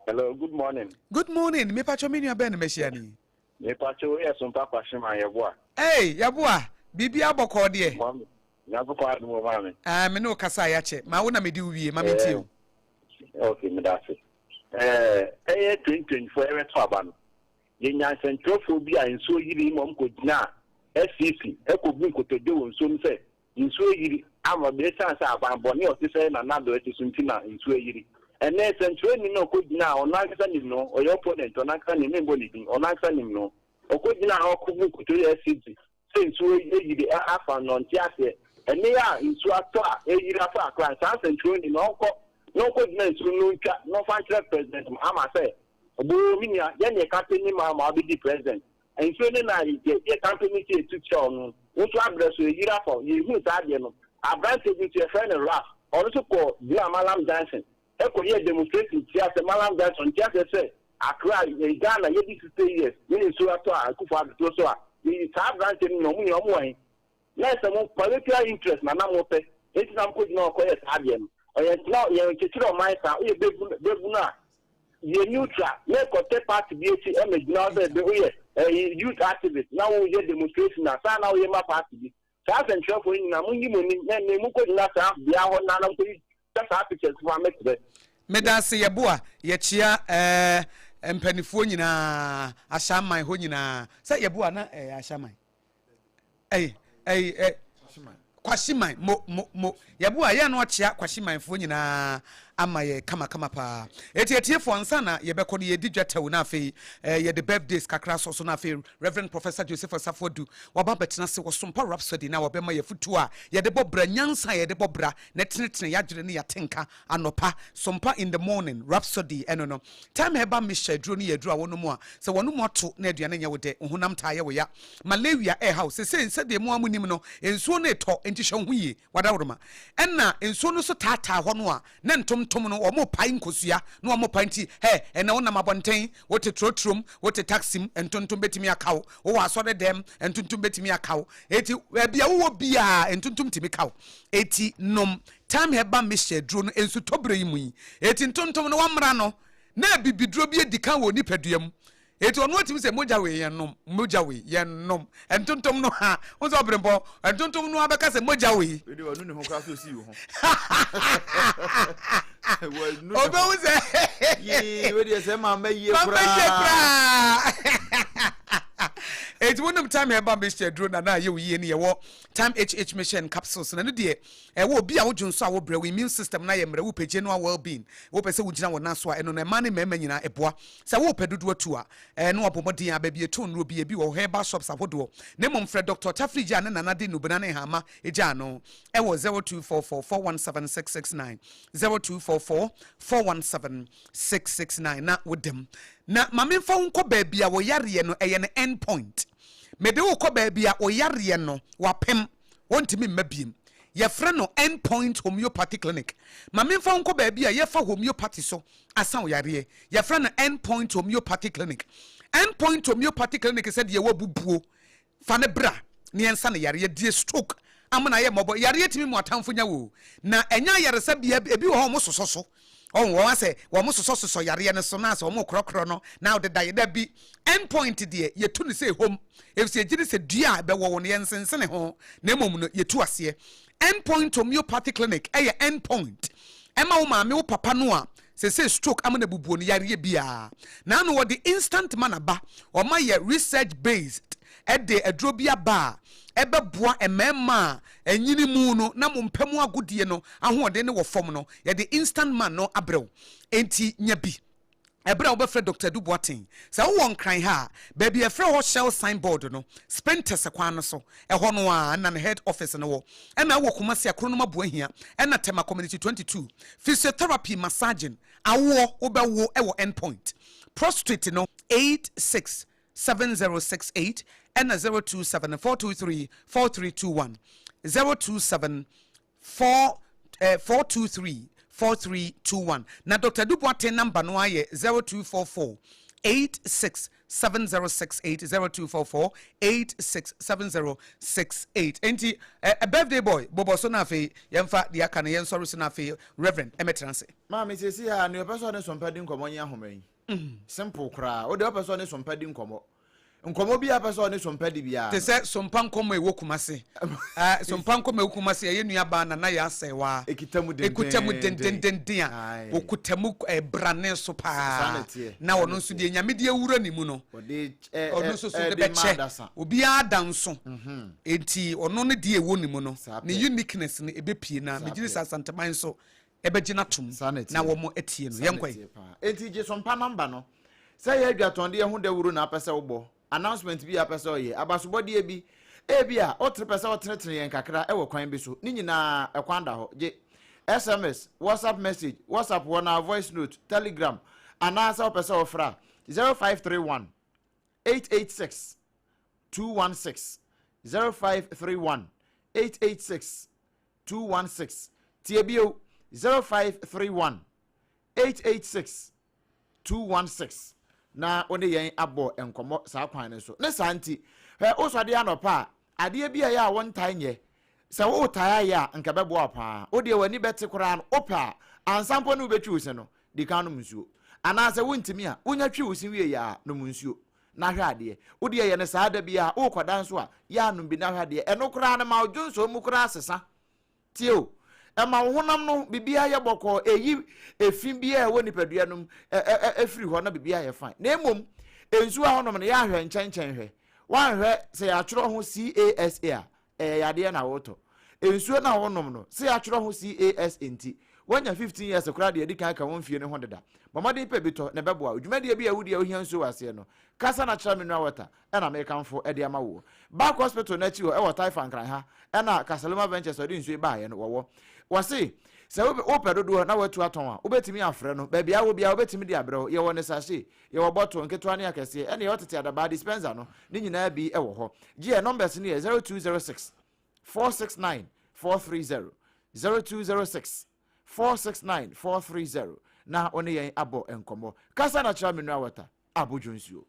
Hello, good morning. Good morning. Mepatwɔ me nua bɛn na mahyia ni? Mepatwɔ woyɛ Sompa Kwahyeman Yɛboa. Hey, Yɛboa, biribi abɔkɔɔ deɛ. Mami, Nyankopɔn adom o maame. Ah, me ne wo kasa a yɛakyɛ. Ma wo na mede wo wie, ma mentie o. Okay, meda ase. Ɛyɛ 2024 yɛbɛto aba no, yɛnya nsɛntwerɛfoɔ bi a nsuo yiri ma wɔkɔgyinaa SCC kɔbu nkotodwe wɔ nsuo mu sɛ nsuo yiri ama bi ɛsiane sɛ aban bɔne a ɔte sɛ Nana Addo te so nti na nsuo ayiri. Ɛnnɛ nsɛntwerɛni no a ɔkɔgyinaa, ɔno ankasa nim no, ɔyɛ opponent, ɔno ankasa nim, memmɔ ne din, ɔno ankasa nim no, ɔkɔgyinaa hɔ kɔbu nkotodwe SCC sɛ nsuo ayiri afa no, ɔnte aseɛ. Ɛnne a nsuo atɔ a ɛreyiri afa Accra no, saa nsɛntwerɛni no, ɔnkɔ na ɔnkɔgyina nsuo no ntwa na ɔmfa nkyerɛ President Mahama sɛ, Oboo, me nua, yɛn na yɛkampani maa ma wabɛdi President. Nsuo no na yɛ yɛkampani sɛ yɛtu tia ɔno no, wo nso abrɛ so, ɛyiri afa wo. Yɛhuu saa adeɛ no. Aberanteɛ bi nso, yɛfrɛ no Ralph, ɔno nso kɔ gyinaa Mallam Junction kɔyɛɛ demonstration tia sɛ Mallam Junction nte aseɛ sɛ Accra, Ghana yɛdi 60 years ne nsuo atɔ a Akufo Addo to so a yɛyi saa aberanteɛ no nyinaa, wɔn nyinaa wɔn wɔ he? Na ɛsɛ mo political interest na na mopɛ enti na mokɔgyina hɔ kɔyɛɛ saa adeɛ no. Ɔyɛ ntena yɛn kyekyere ɔman saa, woyɛ bɛbunu bɛbunu a yɛ neutral na kɔtɛ party bi akyi ɛmɛ gyina hɔ sɛ woyɛ ɛyi youth activist na woyɛ demonstration a saa na woyɛ ma party bi. Saa asɛntwerɛfoɔ yi nyinaa monyi mo anim na ɛnnɛ monkɔgyina saa bea hɔ na na monkɔyi twa saa pictures fa mɛkyerɛ. Medase yɛboa yɛkyea ɛɛ mpanifoɔ nyinaa ahyɛaman hɔ nyinaa sɛ yɛboa na ɛyɛ ahyɛaman ɛyi ɛyi ɛ kwahyiman mo mo mo yɛboa yɛ no ɔkyea kwahyimanfoɔ nyinaa. ama yɛ kamakama paa. Eti atiefoɔ ansa na yɛbɛkɔ no yɛdi dwa tɛw na afei eh, yɛde birthdays kakra sɔ so na afei Reverend Professor Joseph Asafo Adu waba abɛtena ase wɔ Sompa Rhapsody na wabɛma yɛ afutuo a yɛde bɔ bra, nyansa a yɛde bɔ bra na ɛtenetene yɛadwene ne yɛatenka anɔpa. Sompa in the morning Rhapsody ɛno no. Thyme herbal mixture aduro no yɛ aduro a wonom a sɛ w'anom ato na aduane nyɛ wo dɛ, wo honam taa yɛ wo ya, malaria ɛreha wo. Sesei sɛdeɛ mo ara monim no nsuo no retɔ enti hwɛ wo ho yie. Wadaworoma. Ɛna nsuo no so taataa hɔ no a, na ntomtom no, wɔrepae nkosua, na wɔrepae nti, hɛ, ɛnɛ wonam abɔnten, wote trotrom, wote taxi mu, ntontom bɛtumi aka wo, wowɔ asɔre dɛm, ntontom bɛtumi aka wo. Eti, baabi a wowɔ biara, ntontom tumi ka wo. Eti, nom Thyme Herbal Mixture aduro no nsutɔ berɛ yi mu yi. Eti, ntontom no, wɔmmra no, na abibiduro bi adi kan wɔ nipadua mu. Eti ɔno atumi sɛ mogya wei yɛn nom, mogya wei yɛn nom. Ntontom no ha, wo sɛ ɔbrempɔ, ntontom no abɛka sɛ mogya wei. Wei de wanu ne ho koraa sɛ osii wo ho. Obehu sɛ. Yii, wei deɛ sɛ maa mɛyie koraa. Maa mɛyie koraa. Eti wonom Time Herbal Mixture aduro na na ayɛ wo yie ne yɛwɔ Time HH Mixture and Capsules na no deɛ Ɛwɔ obi a wodwo nso a wobrɛ, wo immune system no ayɛ mmerɛ, wopɛ general well being, wopɛ sɛ wogyina wo nan so a, ɛno no mmaa ne mmarima nyinaa ɛboa. Sɛ worepɛ dodoɔ atu a, ɛno a bɔ mmɔden ara, baabi yɛtɔn nnuro bi, ebi wɔ hɔ, herbal shops ahodoɔ. Na mmom frɛ Doctor Tafiri Gyaa ne Nana de nnubena ne nhaama gyaa no wɔ 0244 417 669, 0244 417 669 na woda mu. Na ma memfa wo nkɔ baabi a wo yareɛ no ɛyɛ no end point. Mede wo kɔ baabi a wo yareɛ no wapem. Wɔntumi mma biem. Yɛfrɛ no End Point Homeopathy Clinic. Ma memfa wo nkɔ baabi a yɛfa homeopathy so asa wo yareɛ. Yɛfrɛ no End Point Homeopathy Clinic. End Point Homeopathy Clinic sɛ deɛ wabubuo, fa no bra na yɛnsa no yareɛ. Deɛ stroke ama no ayɛ mmɔbɔ. Yareɛ tumi ma w'atamfo nya wo o. Na ɛnyɛ ayaresabea bi, ebi wɔ hɔ a wɔsosɔ so. Ɔho wɔn asɛ wɔn sosɔ sosɔ yareɛ no so na asɛ wɔn korɔkorɔ no na ɔdeda yɛ dabi. End point deɛ yɛtu no sɛ home efisɛ yɛgye di sɛ dua a ɛbɛwɔ wo no yɛnsensene ho na mmom no yɛtu aseɛ. End point homeopathy clinic ɛyɛ end point ɛma wo maame wo papa no a sesei stroke ama no abubuo no yareɛ biara. Na ano wɔde instant man aba wɔn ayɛ research based de aduro bi aba a ɛbɛboa mmarima a anyini mu no na mo mpɛ mu agodie no ahoɔden no wɔ fam no, yɛde Instant Man no abrɛ wo. Enti nya bi ɛberɛ a wobɛfrɛ Dɔkta Adu Boateng. Sɛ wowɔ Nkran ha a, baabi a yɛfrɛ hɔ Shell sign board no, Spintex kwan no so, ɛhɔ no ara na ne head office no wɔ. Ɛna wowɔ Kumasi a, Kronom Aboahia, ɛna Tema Community 22. Physiotherapy, massaging, awoɔ, wobɛwo wɔ End Point. Prostrate no, 86 7068 ɛna 027 423 4321 027 4 423 4321 na Dr. Adu Boateng number no ara yɛ 0244 86 7068 0244 86 7068 enti eh, eh, birthday boy bobɔ so na afei yɛmfa deɛ aka no yɛnsɔre so na afei Reverend ɛmɛtena ase. Maame sɛsi a nea ɔpɛ sɛ ɔne Sompa di nkɔmmɔ nye ahoma yi. Simple koraa. Wo deɛ wopɛ sɛ ɔne Sompa di nkɔmmɔ. Nkɔmmɔ biara pɛ sɛ ɔne Sompa di biara Te no. sɛ Sompa nkɔmmɔ a ɛwɔ Kumasi. Eh, Sompa nkɔmmɔ a ɛwɔ Kumasi, ɛyɛ nua baa Nana Yaa Sɛɛwaa. Ɛkita mu Ɛkuta mu dendenden. dendendenden a, Ae. ɔkuta mu eh, brane so Saa paa. na ɛteɛ. Na Saa ɔno na nso ɛteɛ. deɛ Nyame de awura ne mu no, Ɔde ɛ ɔno ɛ nso so de ɛde ma bɛkyɛ. adasa. Obiara da nso. Enti ɔno ne deɛ ɛwɔ ne mu no, Saa ne pɛ. uniqueness no ɛbɛpue na Saa megye di pɛ. sɛ Asanteman nso ɛbɛgye no atom Saa na ɛteɛ. na wɔn atie no. Saa na Yɛnkɔ ɛ. ɛteɛ paa. Enti gye Sompa namba no. Sɛ ɛyɛ adwatɔndeɛ ho dawuro na apɛ sɛ wobɔ, announcement bi a apɛ sɛ ɔyɛ, abasobɔdeɛ bi, ebia wotere pɛ sɛ wotenetene yɛn kakra wɔ kwan bi so, ne nyinaa ɛkwan da hɔ. Gye sms, WhatsApp message, WhatsApp hɔ no ara, voice note, Telegram, anaasɛ wopɛ sɛ wofrɛ a, 0531 886 216, 0531 886 216. Tie bio, 0531 886 216 na wo ne yɛn abɔ nkɔmmɔ saa kwan no so. Ne saa nti, hwɛ, wosɔre anɔpa a, adeɛ bi a ɛyɛ a wontae nyɛ, sɛ wotae ayɛ a, nka ɛbɛboa wo paa. Wo deɛ w'ani bɛte koraa no, wopɛ a, ansa mpo ne wobɛtwi wo se no, di kan nom nsuo. Anaasɛ wontumi a, wonya twi wo se wieeɛ a, nom nsuo na hwɛ adeɛ. Wo deɛ yɛ no saa da biara, worekɔda nso a, yɛ a nom bi na hwɛ adeɛ. Ɛno koraa no, ma wo dwonsɔ mu koraa sesa. Tie o, ɛma wo honam no biribiara yɛ bɔkɔɔ, ɛyi efi biara a ɛwɔ nipadua no mu firi hɔ na biribiara yɛ fine. Na mmom, nsuo a wonom no, yɛ ahwɛ nkyɛnkyɛn hwɛ. Woanhwɛ sɛ yɛatwerɛ ho CASA a, ɛyɛ yadeɛ na wotɔ. Nsuo no a wonom no, sɛ yɛatwerɛ ho CASA nti, Woanya 15 years koraa deɛ adi kan aka wo mfie no ho deda. Bɔ mmɔden pɛ bi tɔ na ɛbɛboa wo. Dwumadie bi a wodi a wohia nsuo wɔ aseɛ no, kasa na kyerɛ mineral water ɛna mekamfo de ama woɔ. Back Hospital no akyi hɔ ɛwɔ Taifa Nkran ha ɛna Kasaloma Ventures a ɔde nsuo yi baeɛ no wɔwɔ. Wɔse sɛ wopɛ dodoɔ na woatu atɔn a, wobɛtumi afrɛ no. Baabi a wowɔ biara wobɛtumi de abrɛ wo. Yɛwɔ ne sachet, yɛwɔ bottle nketewa ne akɛseɛ, ɛna yɛwɔ tete adabaa dispenser no, ne nyinaa bi wɔ hɔ. Gye yɛn numbers no yɛ 0206 469 430, 0206 469 430 na wo ne yɛn abɔ nkɔmmɔ. Kasa na kyerɛ mineral water, abodwo nsuo.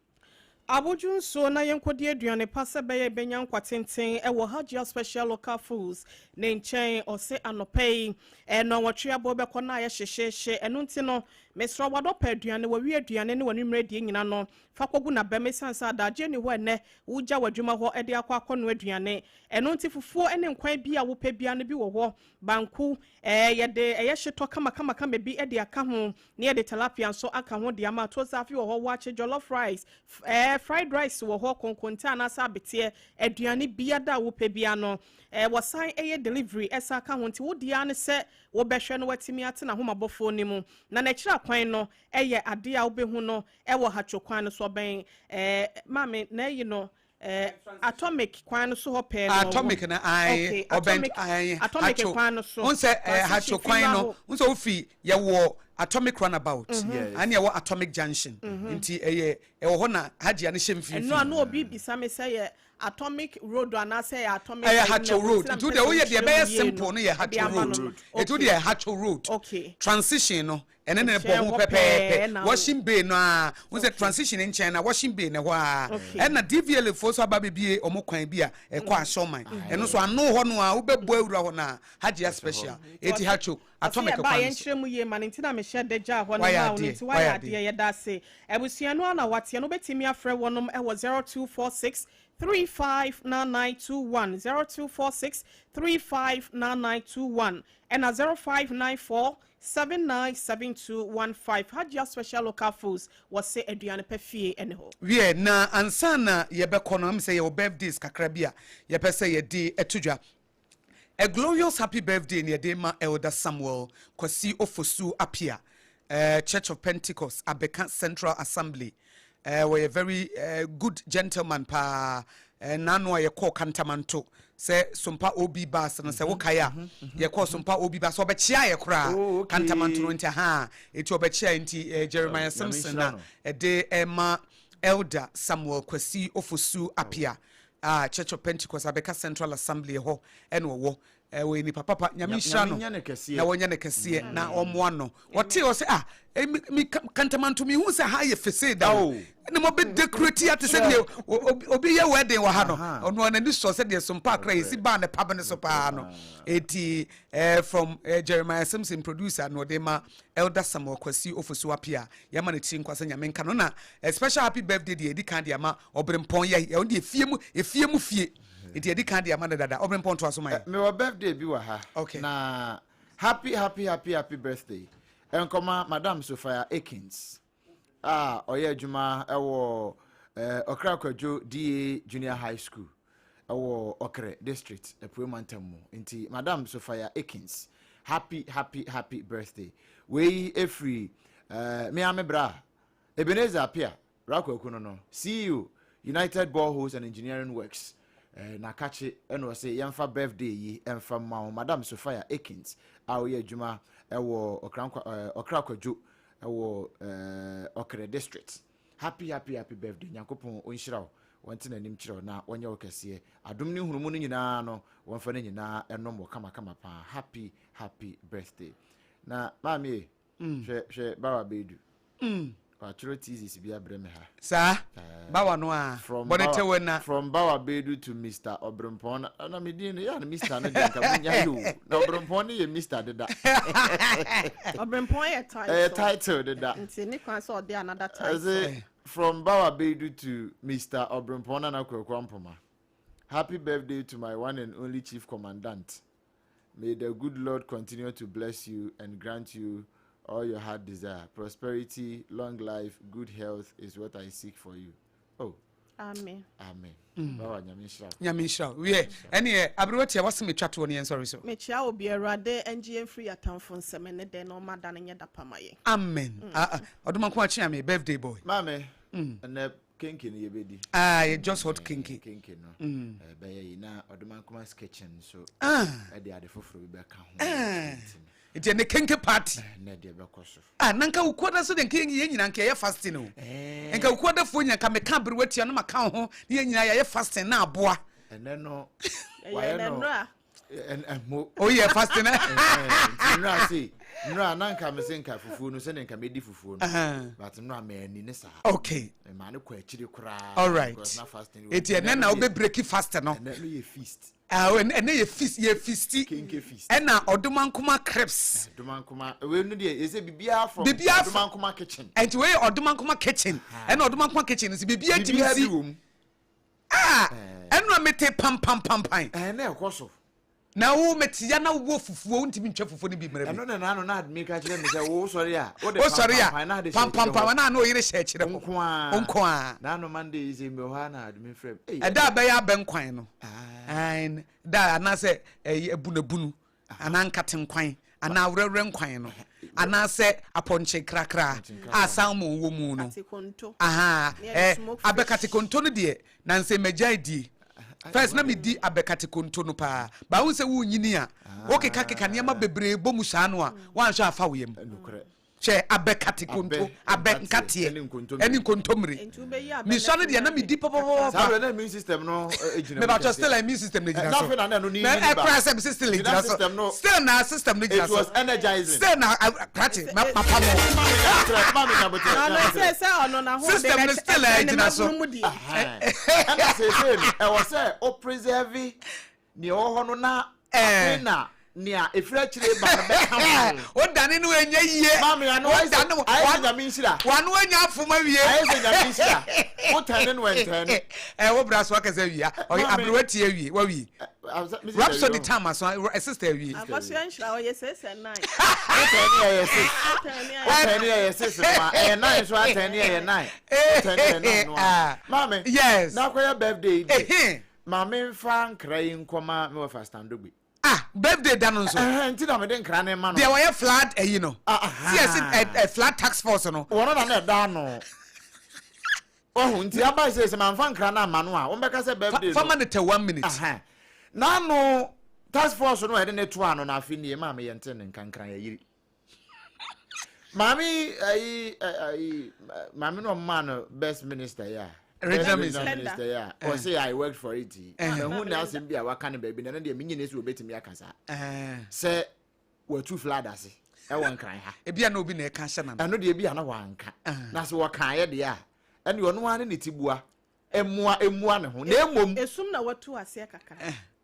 Abodwo nsuo na yɛnkɔdi aduane pa sɛ ɛbɛyɛ yɛbɛnya nkwa tenten wɔ Hajia Special Local Foods ne nkyɛn. Ɔse anɔpa yi nnɔnwɔtwe aboɔ bɛkɔ na ayɛ hyehyeehye ɛno nti no mesrɛ wo wadɔpɛ aduane, wawie aduane ne w'anwummerɛ deɛ nyina no fa kɔgu n'abam ɛsiane sɛ adagyeɛ nni hɔ ɛnnɛ wogya w'adwuma hɔ de akɔ akɔnoa aduane ɛno nti fufuo ne nkwan bi a wopɛ biara no bi wɔ hɔ banku ɛɛ yɛde ɛyɛ hyetɔ kamakamakama bi de aka ho Na yɛde tilapia nso aka ho de ama. Tozafi wɔ hɔ, waakye, jollof rice, ɛɛ fried rice wɔ hɔ, konkonte anaasɛ abeteɛ, aduane biada a wopɛ biara no, ɛɛ wɔsan yɛ delivery san ka ho. Nti wo deɛ ara ne sɛ wobɛhwɛ na woatumi atena ahomabɔfoɔ no mu. Na n'akyiri akwan no yɛ adeɛ a wobɛhu no wɔ Hatcho kwan no so, ɔbɛn ɛɛ maame na ayi no Eh, atomic kwan no so hɔ pɛɛ na ɔwɔ. Atomic no ae, Okay, ɔbɛn atomic, ae, atomic Hatcho. kwan no so. Wohu sɛ eh, Transition Hatcho fi kwan no, Raho. wohu sɛ wofi yɛwɔ atomic runabout, Yes. ɛne ɛwɔ atomic junction, nti ɛyɛ ɛwɔ hɔ na Hajia no hyɛ Ɛno a mfimfini. na obi bisa me sɛ yɛ atomic road anaasɛ yɛ atomic Ɛyɛ ayi na Hatcho ɛwɔ road, nti na nti wo mepɛ deɛ sɛ woyɛ deɛ mekyerɛ mu ɛbɛyɛ yie simple no no yɛ de Hatcho ama road, no no. nti wo Okay, deɛ Hatcho road, okay. transition no ɛne ne bɔ Nkyɛn ho hɔ pɛɛ pɛpɛɛpɛ na washing bay no a wo sɛ Okay. transition nkyɛn na washing bay na ɛhɔ a Okay. ɛna DVLA foɔ so aba bɛbie ɔmo kwan bi a ɛkɔ asɔman ɛno so ano hɔ no a wobɛbɔ awura hɔ no a Hajia special eti Hatcho Ɔse atomic yɛbaa kwan no so yɛnkyerɛ mu yie ma no nti na mehyɛ da gyaa hɔ no wayɛ maa wo no adeɛ nti wayɛ wayɛ adeɛ adeɛ yɛda ase abusua no ara na wateɛ no wobɛtumi afrɛ wɔnom wɔ 0246 359921 0246 359921 ɛna 0594 797215 Hajia Special Local Foods wɔse aduane pa fie ne hɔ. Wiɛ, na ansa na yɛbɛkɔ no, ɛm sɛ yɛwɔ birthdays kakra bi a yɛpɛ sɛ yɛde to dwa. A glorious happy birthday na yɛde rema Elder Samuel Kwasi Ofosu Appiah, eh, Church of Pentecost, Abeka Central Assembly. Eh, wɔyɛ very eh, good gentleman paa. Eh, n'ano a yɛkɔɔ Kantamanto sɛ Sompa OB bus no sɛ wokae a yɛkɔɔ Sompa OB bus ɔbɛkyea yɛ koraa Oh, okay. Kantamanto no nti ha eti ɔbɛkyea nti eh, Jeremiah Oh, Nyame Simpson nhyira na no. ɛde ɛma Elder Samuel Kwasi Ofosu Appiah a Church of Pentecost abɛka Central Assembly hɔ ɛna ɔwɔ Eh, wɔyɛ nipa papa nyame nhyira no na wɔnyɛ no kɛseɛ na ɔmmoa no wɔte ɔ sɛ ah eh, mi kantamanto mehu sɛ ha yɛ fese da o ɛna mɔbɛ decorate ate sɛ deɛ obi yɛ wedding wɔ ha no ɔno anani sɔ sɛ deɛ sompa akra yɛsi baa ne pab no so paa no eti eh, from eh, Jeremiah Simpson producer na ɔde ma Elder Samuel Kwasi Ofosu Apia yɛma no tiri nkwa sɛ nyame nka no na eh, special happy birthday deɛ yɛdi kan de ama ɔberempɔn yɛ ɛno deɛ efie mu efie mu fie Nti yɛdi kan de ama no dada. Ɔbrempɔn toa so ma yɛn. Mewɔ birthday bi wɔ ha. Okay. Na happy happy happy happy birthday nkɔma Madam Sophia Akins a ɔyɛ adwuma wɔ eh, Ɔkra Kwadwo DA Junior High School ɛwɔ Ɔkrɛ District Apue Mantam mu. Nti Madam Sophia Akins happy happy happy birthday. Wei efiri eh, me ame bra Ebenezer Appiah Bra Kwaku no no, CEO, United Boreholes and Engineering Works, eh, Nakakye ɛna ɔse yɛmfa birthday yi ɛmfa mma wo Madam Sophia Akins a ɔyɛ adwuma ɛwɔ Ɔkrankwa, eh, Ɔkra Kwadwo ɛwɔ eh, Ɔkrɛ District. Happy happy happy birthday, Nyankopɔn ɔnhyira wo, wɔnte n'anim kyerɛ wo na wɔnyɛ wo kɛseɛ. Adom ne nhunumu no nyinaa no, wɔmfa no nyinaa ɛnom wɔ kamakama paa. Happy happy birthday. Na maame e, Hwɛ hwɛ bawa bɛdu. Mm. Watwerɛ thesis bi abrɛ me ha. Saa? Bawa no a. From Bɔne Bawa, tɛwɛ na. From Bawa Bedu to Mr. Ɔbrempɔn na na me din no yɛ na Mr. no deɛ nka munya yɛ o. Na Ɔbrempɔn no yɛ Mr. deda. Ɔbrempɔn yɛ title. Ɛyɛ title deda. Nti ne kwan sɛ ɔde another title. Ɛsɛ from Bawa Bedu to Mr. Ɔbrempɔn Nana Kwaku Ampoma. Happy birthday to my one and only chief commandant. May the good Lord continue to bless you and grant you all your heart desire. Prosperity, long life, good health is what I seek for you. Oh. Amen. Amen. Mm. Bawa nyame nhyira wo. Nyame nhyira wo. Wiɛ, ɛneɛ aberewa tia wasɛm atwa toɔ no yɛn sɔre so. Mekyia obi Awurade ngye yɛn firi atamfo nsam ɛne dɛn na ɔma da no nyɛ da pa ma yɛn. Amen. Mm. Ah, ah, Ɔdomanko akyea me birthday boy. Maame, mm. ɛnɛ kenke no yɛbɛdi. Ah, yɛ just hot kenke. Kenke no. Mm. Ɛbɛyɛ yi na Ɔdomankoma's kitchen nso. Ah. Ɛde ade foforɔ bi bɛka ho. Ah. Nti ɛnɛ kenke party. Ɛnɛ deɛ bɛkɔ so. Ah, na nka wukuada so deɛ nka yɛn nyinaa nka yɛyɛ fasting o. Eh. Nka wukuadafoɔ nyinaa nka meka aberewa tia no maka ho ne yɛn nyinaa yɛayɛ fasting na aboa. Ɛnɛ no wayɛ no ɛmo. O yɛ fasting ɛ. Nti nnura se nnura na nka me se nka fufuo no sɛdeɛ nka medi fufuo no but nnura mɛni ne saa. Okay. Mmaa no kɔ akyiri koraa. All right. Because na fasting. Eti ɛnɛ na wobɛ break fast no. Ɛnɛ no yɛ feast. Ah, ɛnɛ yɛ feast yɛ feasti. Kenke feast. Ɛna ɔdomankoma crepes. Ɔdomankoma wei no deɛ yɛsɛ biribiara from biribiara ɔdomankoma kitchen. Ɛnti wei yɛ ɔdomankoma kitchen. Ɛna ɔdomankoma kitchen nso biribiara tumi si. Biribiara bi wɔ mu. Ah, ɛnna mete pampampampan. Ɛnna ɛkɔ so. Na wo mete ya na wo fufuo wontumi ntwa fufuo no bi mmerɛ bi. Ɛno na n'ano na adumi ka kyerɛ me sɛ wo sɔre a wode wosɔre a pampampan na ade hyɛ akyerɛ hɔ. Pampampam na ano oyere hyɛ akyerɛ hɔ. Nko ara. Nko ara. N'ano Monday yi sɛ mbɛ hɔ a na adumi frɛ me. Ɛda a bɛyɛ abɛnkwan no. Aane, da a anaasɛ ɛyi abunabunu anaa nkatenkwan anaa awerɛwerɛ nkwan no anaasɛ apɔnkye krakra a salmon wɔ mu no. Aha, ɛ abɛkatekonto no deɛ nansɛ magyae die. First na medi abɛkatekonto no paa. Ba wohu sɛ wonyini a wokekakeka nneɛma bebree bɔ mu saa no a woanhwɛ afa wo yam. Hwɛ abɛ kate konto, abɛ nkateɛ ɛne nkontommire. Mesua no deɛ na medi pɔpɔpɔpɔ. Saa bɛ na immune system no gyina mu. Mebatɔ still immune system no gyina so. Mɛ ɛkura sɛ mesi still gyina so. Still na system no gyina so. It was energizing. Still na krakye ma pa mo. System no still gyina so. Ɛna sese no ɛwɔ sɛ o preserve Nea ɛwɔ hɔ no na afei na nea ɛfiri akyire ba no bɛka ho. Wodane no ɛnyɛ yie. Maame ano ayɛ sɛ ayɛ sɛ nyame nhyira. Wano anya afom awie. Ayɛ sɛ nyame nhyira. Wotɛne no ɛntɛne. Ɛ wo bra so akɛsɛ awie. Ɔyɛ aberewa tie awie wawie. Rhapsody time aso sister awie. Akɔsoa nhyira ɔyɛ six and nine. Wotɛne ɛyɛ six. Wotɛne ɛyɛ six no a ɛyɛ nine so atɛne ɛyɛ nine. Wotɛne ɛyɛ nine no a. Maame. Yes. Na akɔyɛ birthday deɛ. Ma me nfa nkra yi nkɔma me wɔfa Standogbe. Ah, birthday da no nso. Ɛhɛn, nti na mede nkra no ma no. Deɛ wɔyɛ flood ayi no. Ah, aha. Si yɛsi ɛ ɛ flood task force no. Wɔn na na ɛda ano. Ɔho nti aba sɛ sɛ manfa nkra no ama no a, wɔn bɛka sɛ birthday no. Fa ma no tɛ one minute. Aha. N'ano task force no a yɛde ne to ano no afe nie maame yɛnte ne nka nkran yɛyiri. Maame ayi ayi maame no ɔmaa no best minister yi a. Regional minister. minister yi a ɔsɛ I worked for it yi. Mahu na asɛm bi a waka no baabi na ɛno deɛ menye ne sɛ wɔbɛtumi aka saa. Sɛ watu flood ase ɛwɔ nkran ha. Ebi a na obi na ɛka ahyɛ nana. Ɛno deɛ ebi a na wanka. Na sɛ wɔkaeɛ deɛ a ɛne ɔno ara ne ne ti bua. Mmoa mmua ne ho na mmom. Esum na watu aseɛ kakra.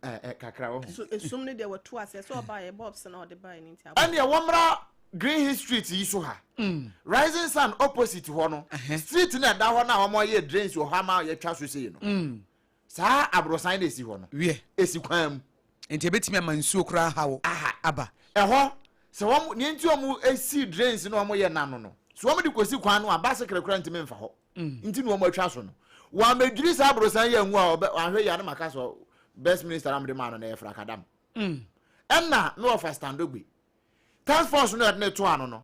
Ɛ ɛ kakra wɔ ho. So esum no deɛ watu aseɛ sɛ ɔbaeɛ bobs na ɔde baeɛ no nti aboa. Ɛneɛ wɔmmra Green Hill Street yi so ha. Rising Sun opposite hɔ no, street no a ɛda hɔ no a wɔayɛ drains wɔ hɔ ama yɛtwa so sei no, saa aborosan no a ɛsi hɔ no, Wiɛ. ɛsi kwan mu. Nti ɛbɛtumi ama nsuo koraa ha wo aba. Ɛhɔ, sɛ wɔn, nea nti wɔn si drains no a wɔyɛ no ano no, sɛ wɔn de kɔsi kwan no a, basekere koraa ntumi mfa hɔ. Nti na wɔn atwa so no. Wɔamɛdwiri saa aborosan yi angu a, ɔbɛ, wanhwɛ yie a na maka sɛ best minister a mede maa no no ɛyɛ frakadam. Ɛna me wɔfa Standogbe. Task force no a yɛde no to ano no.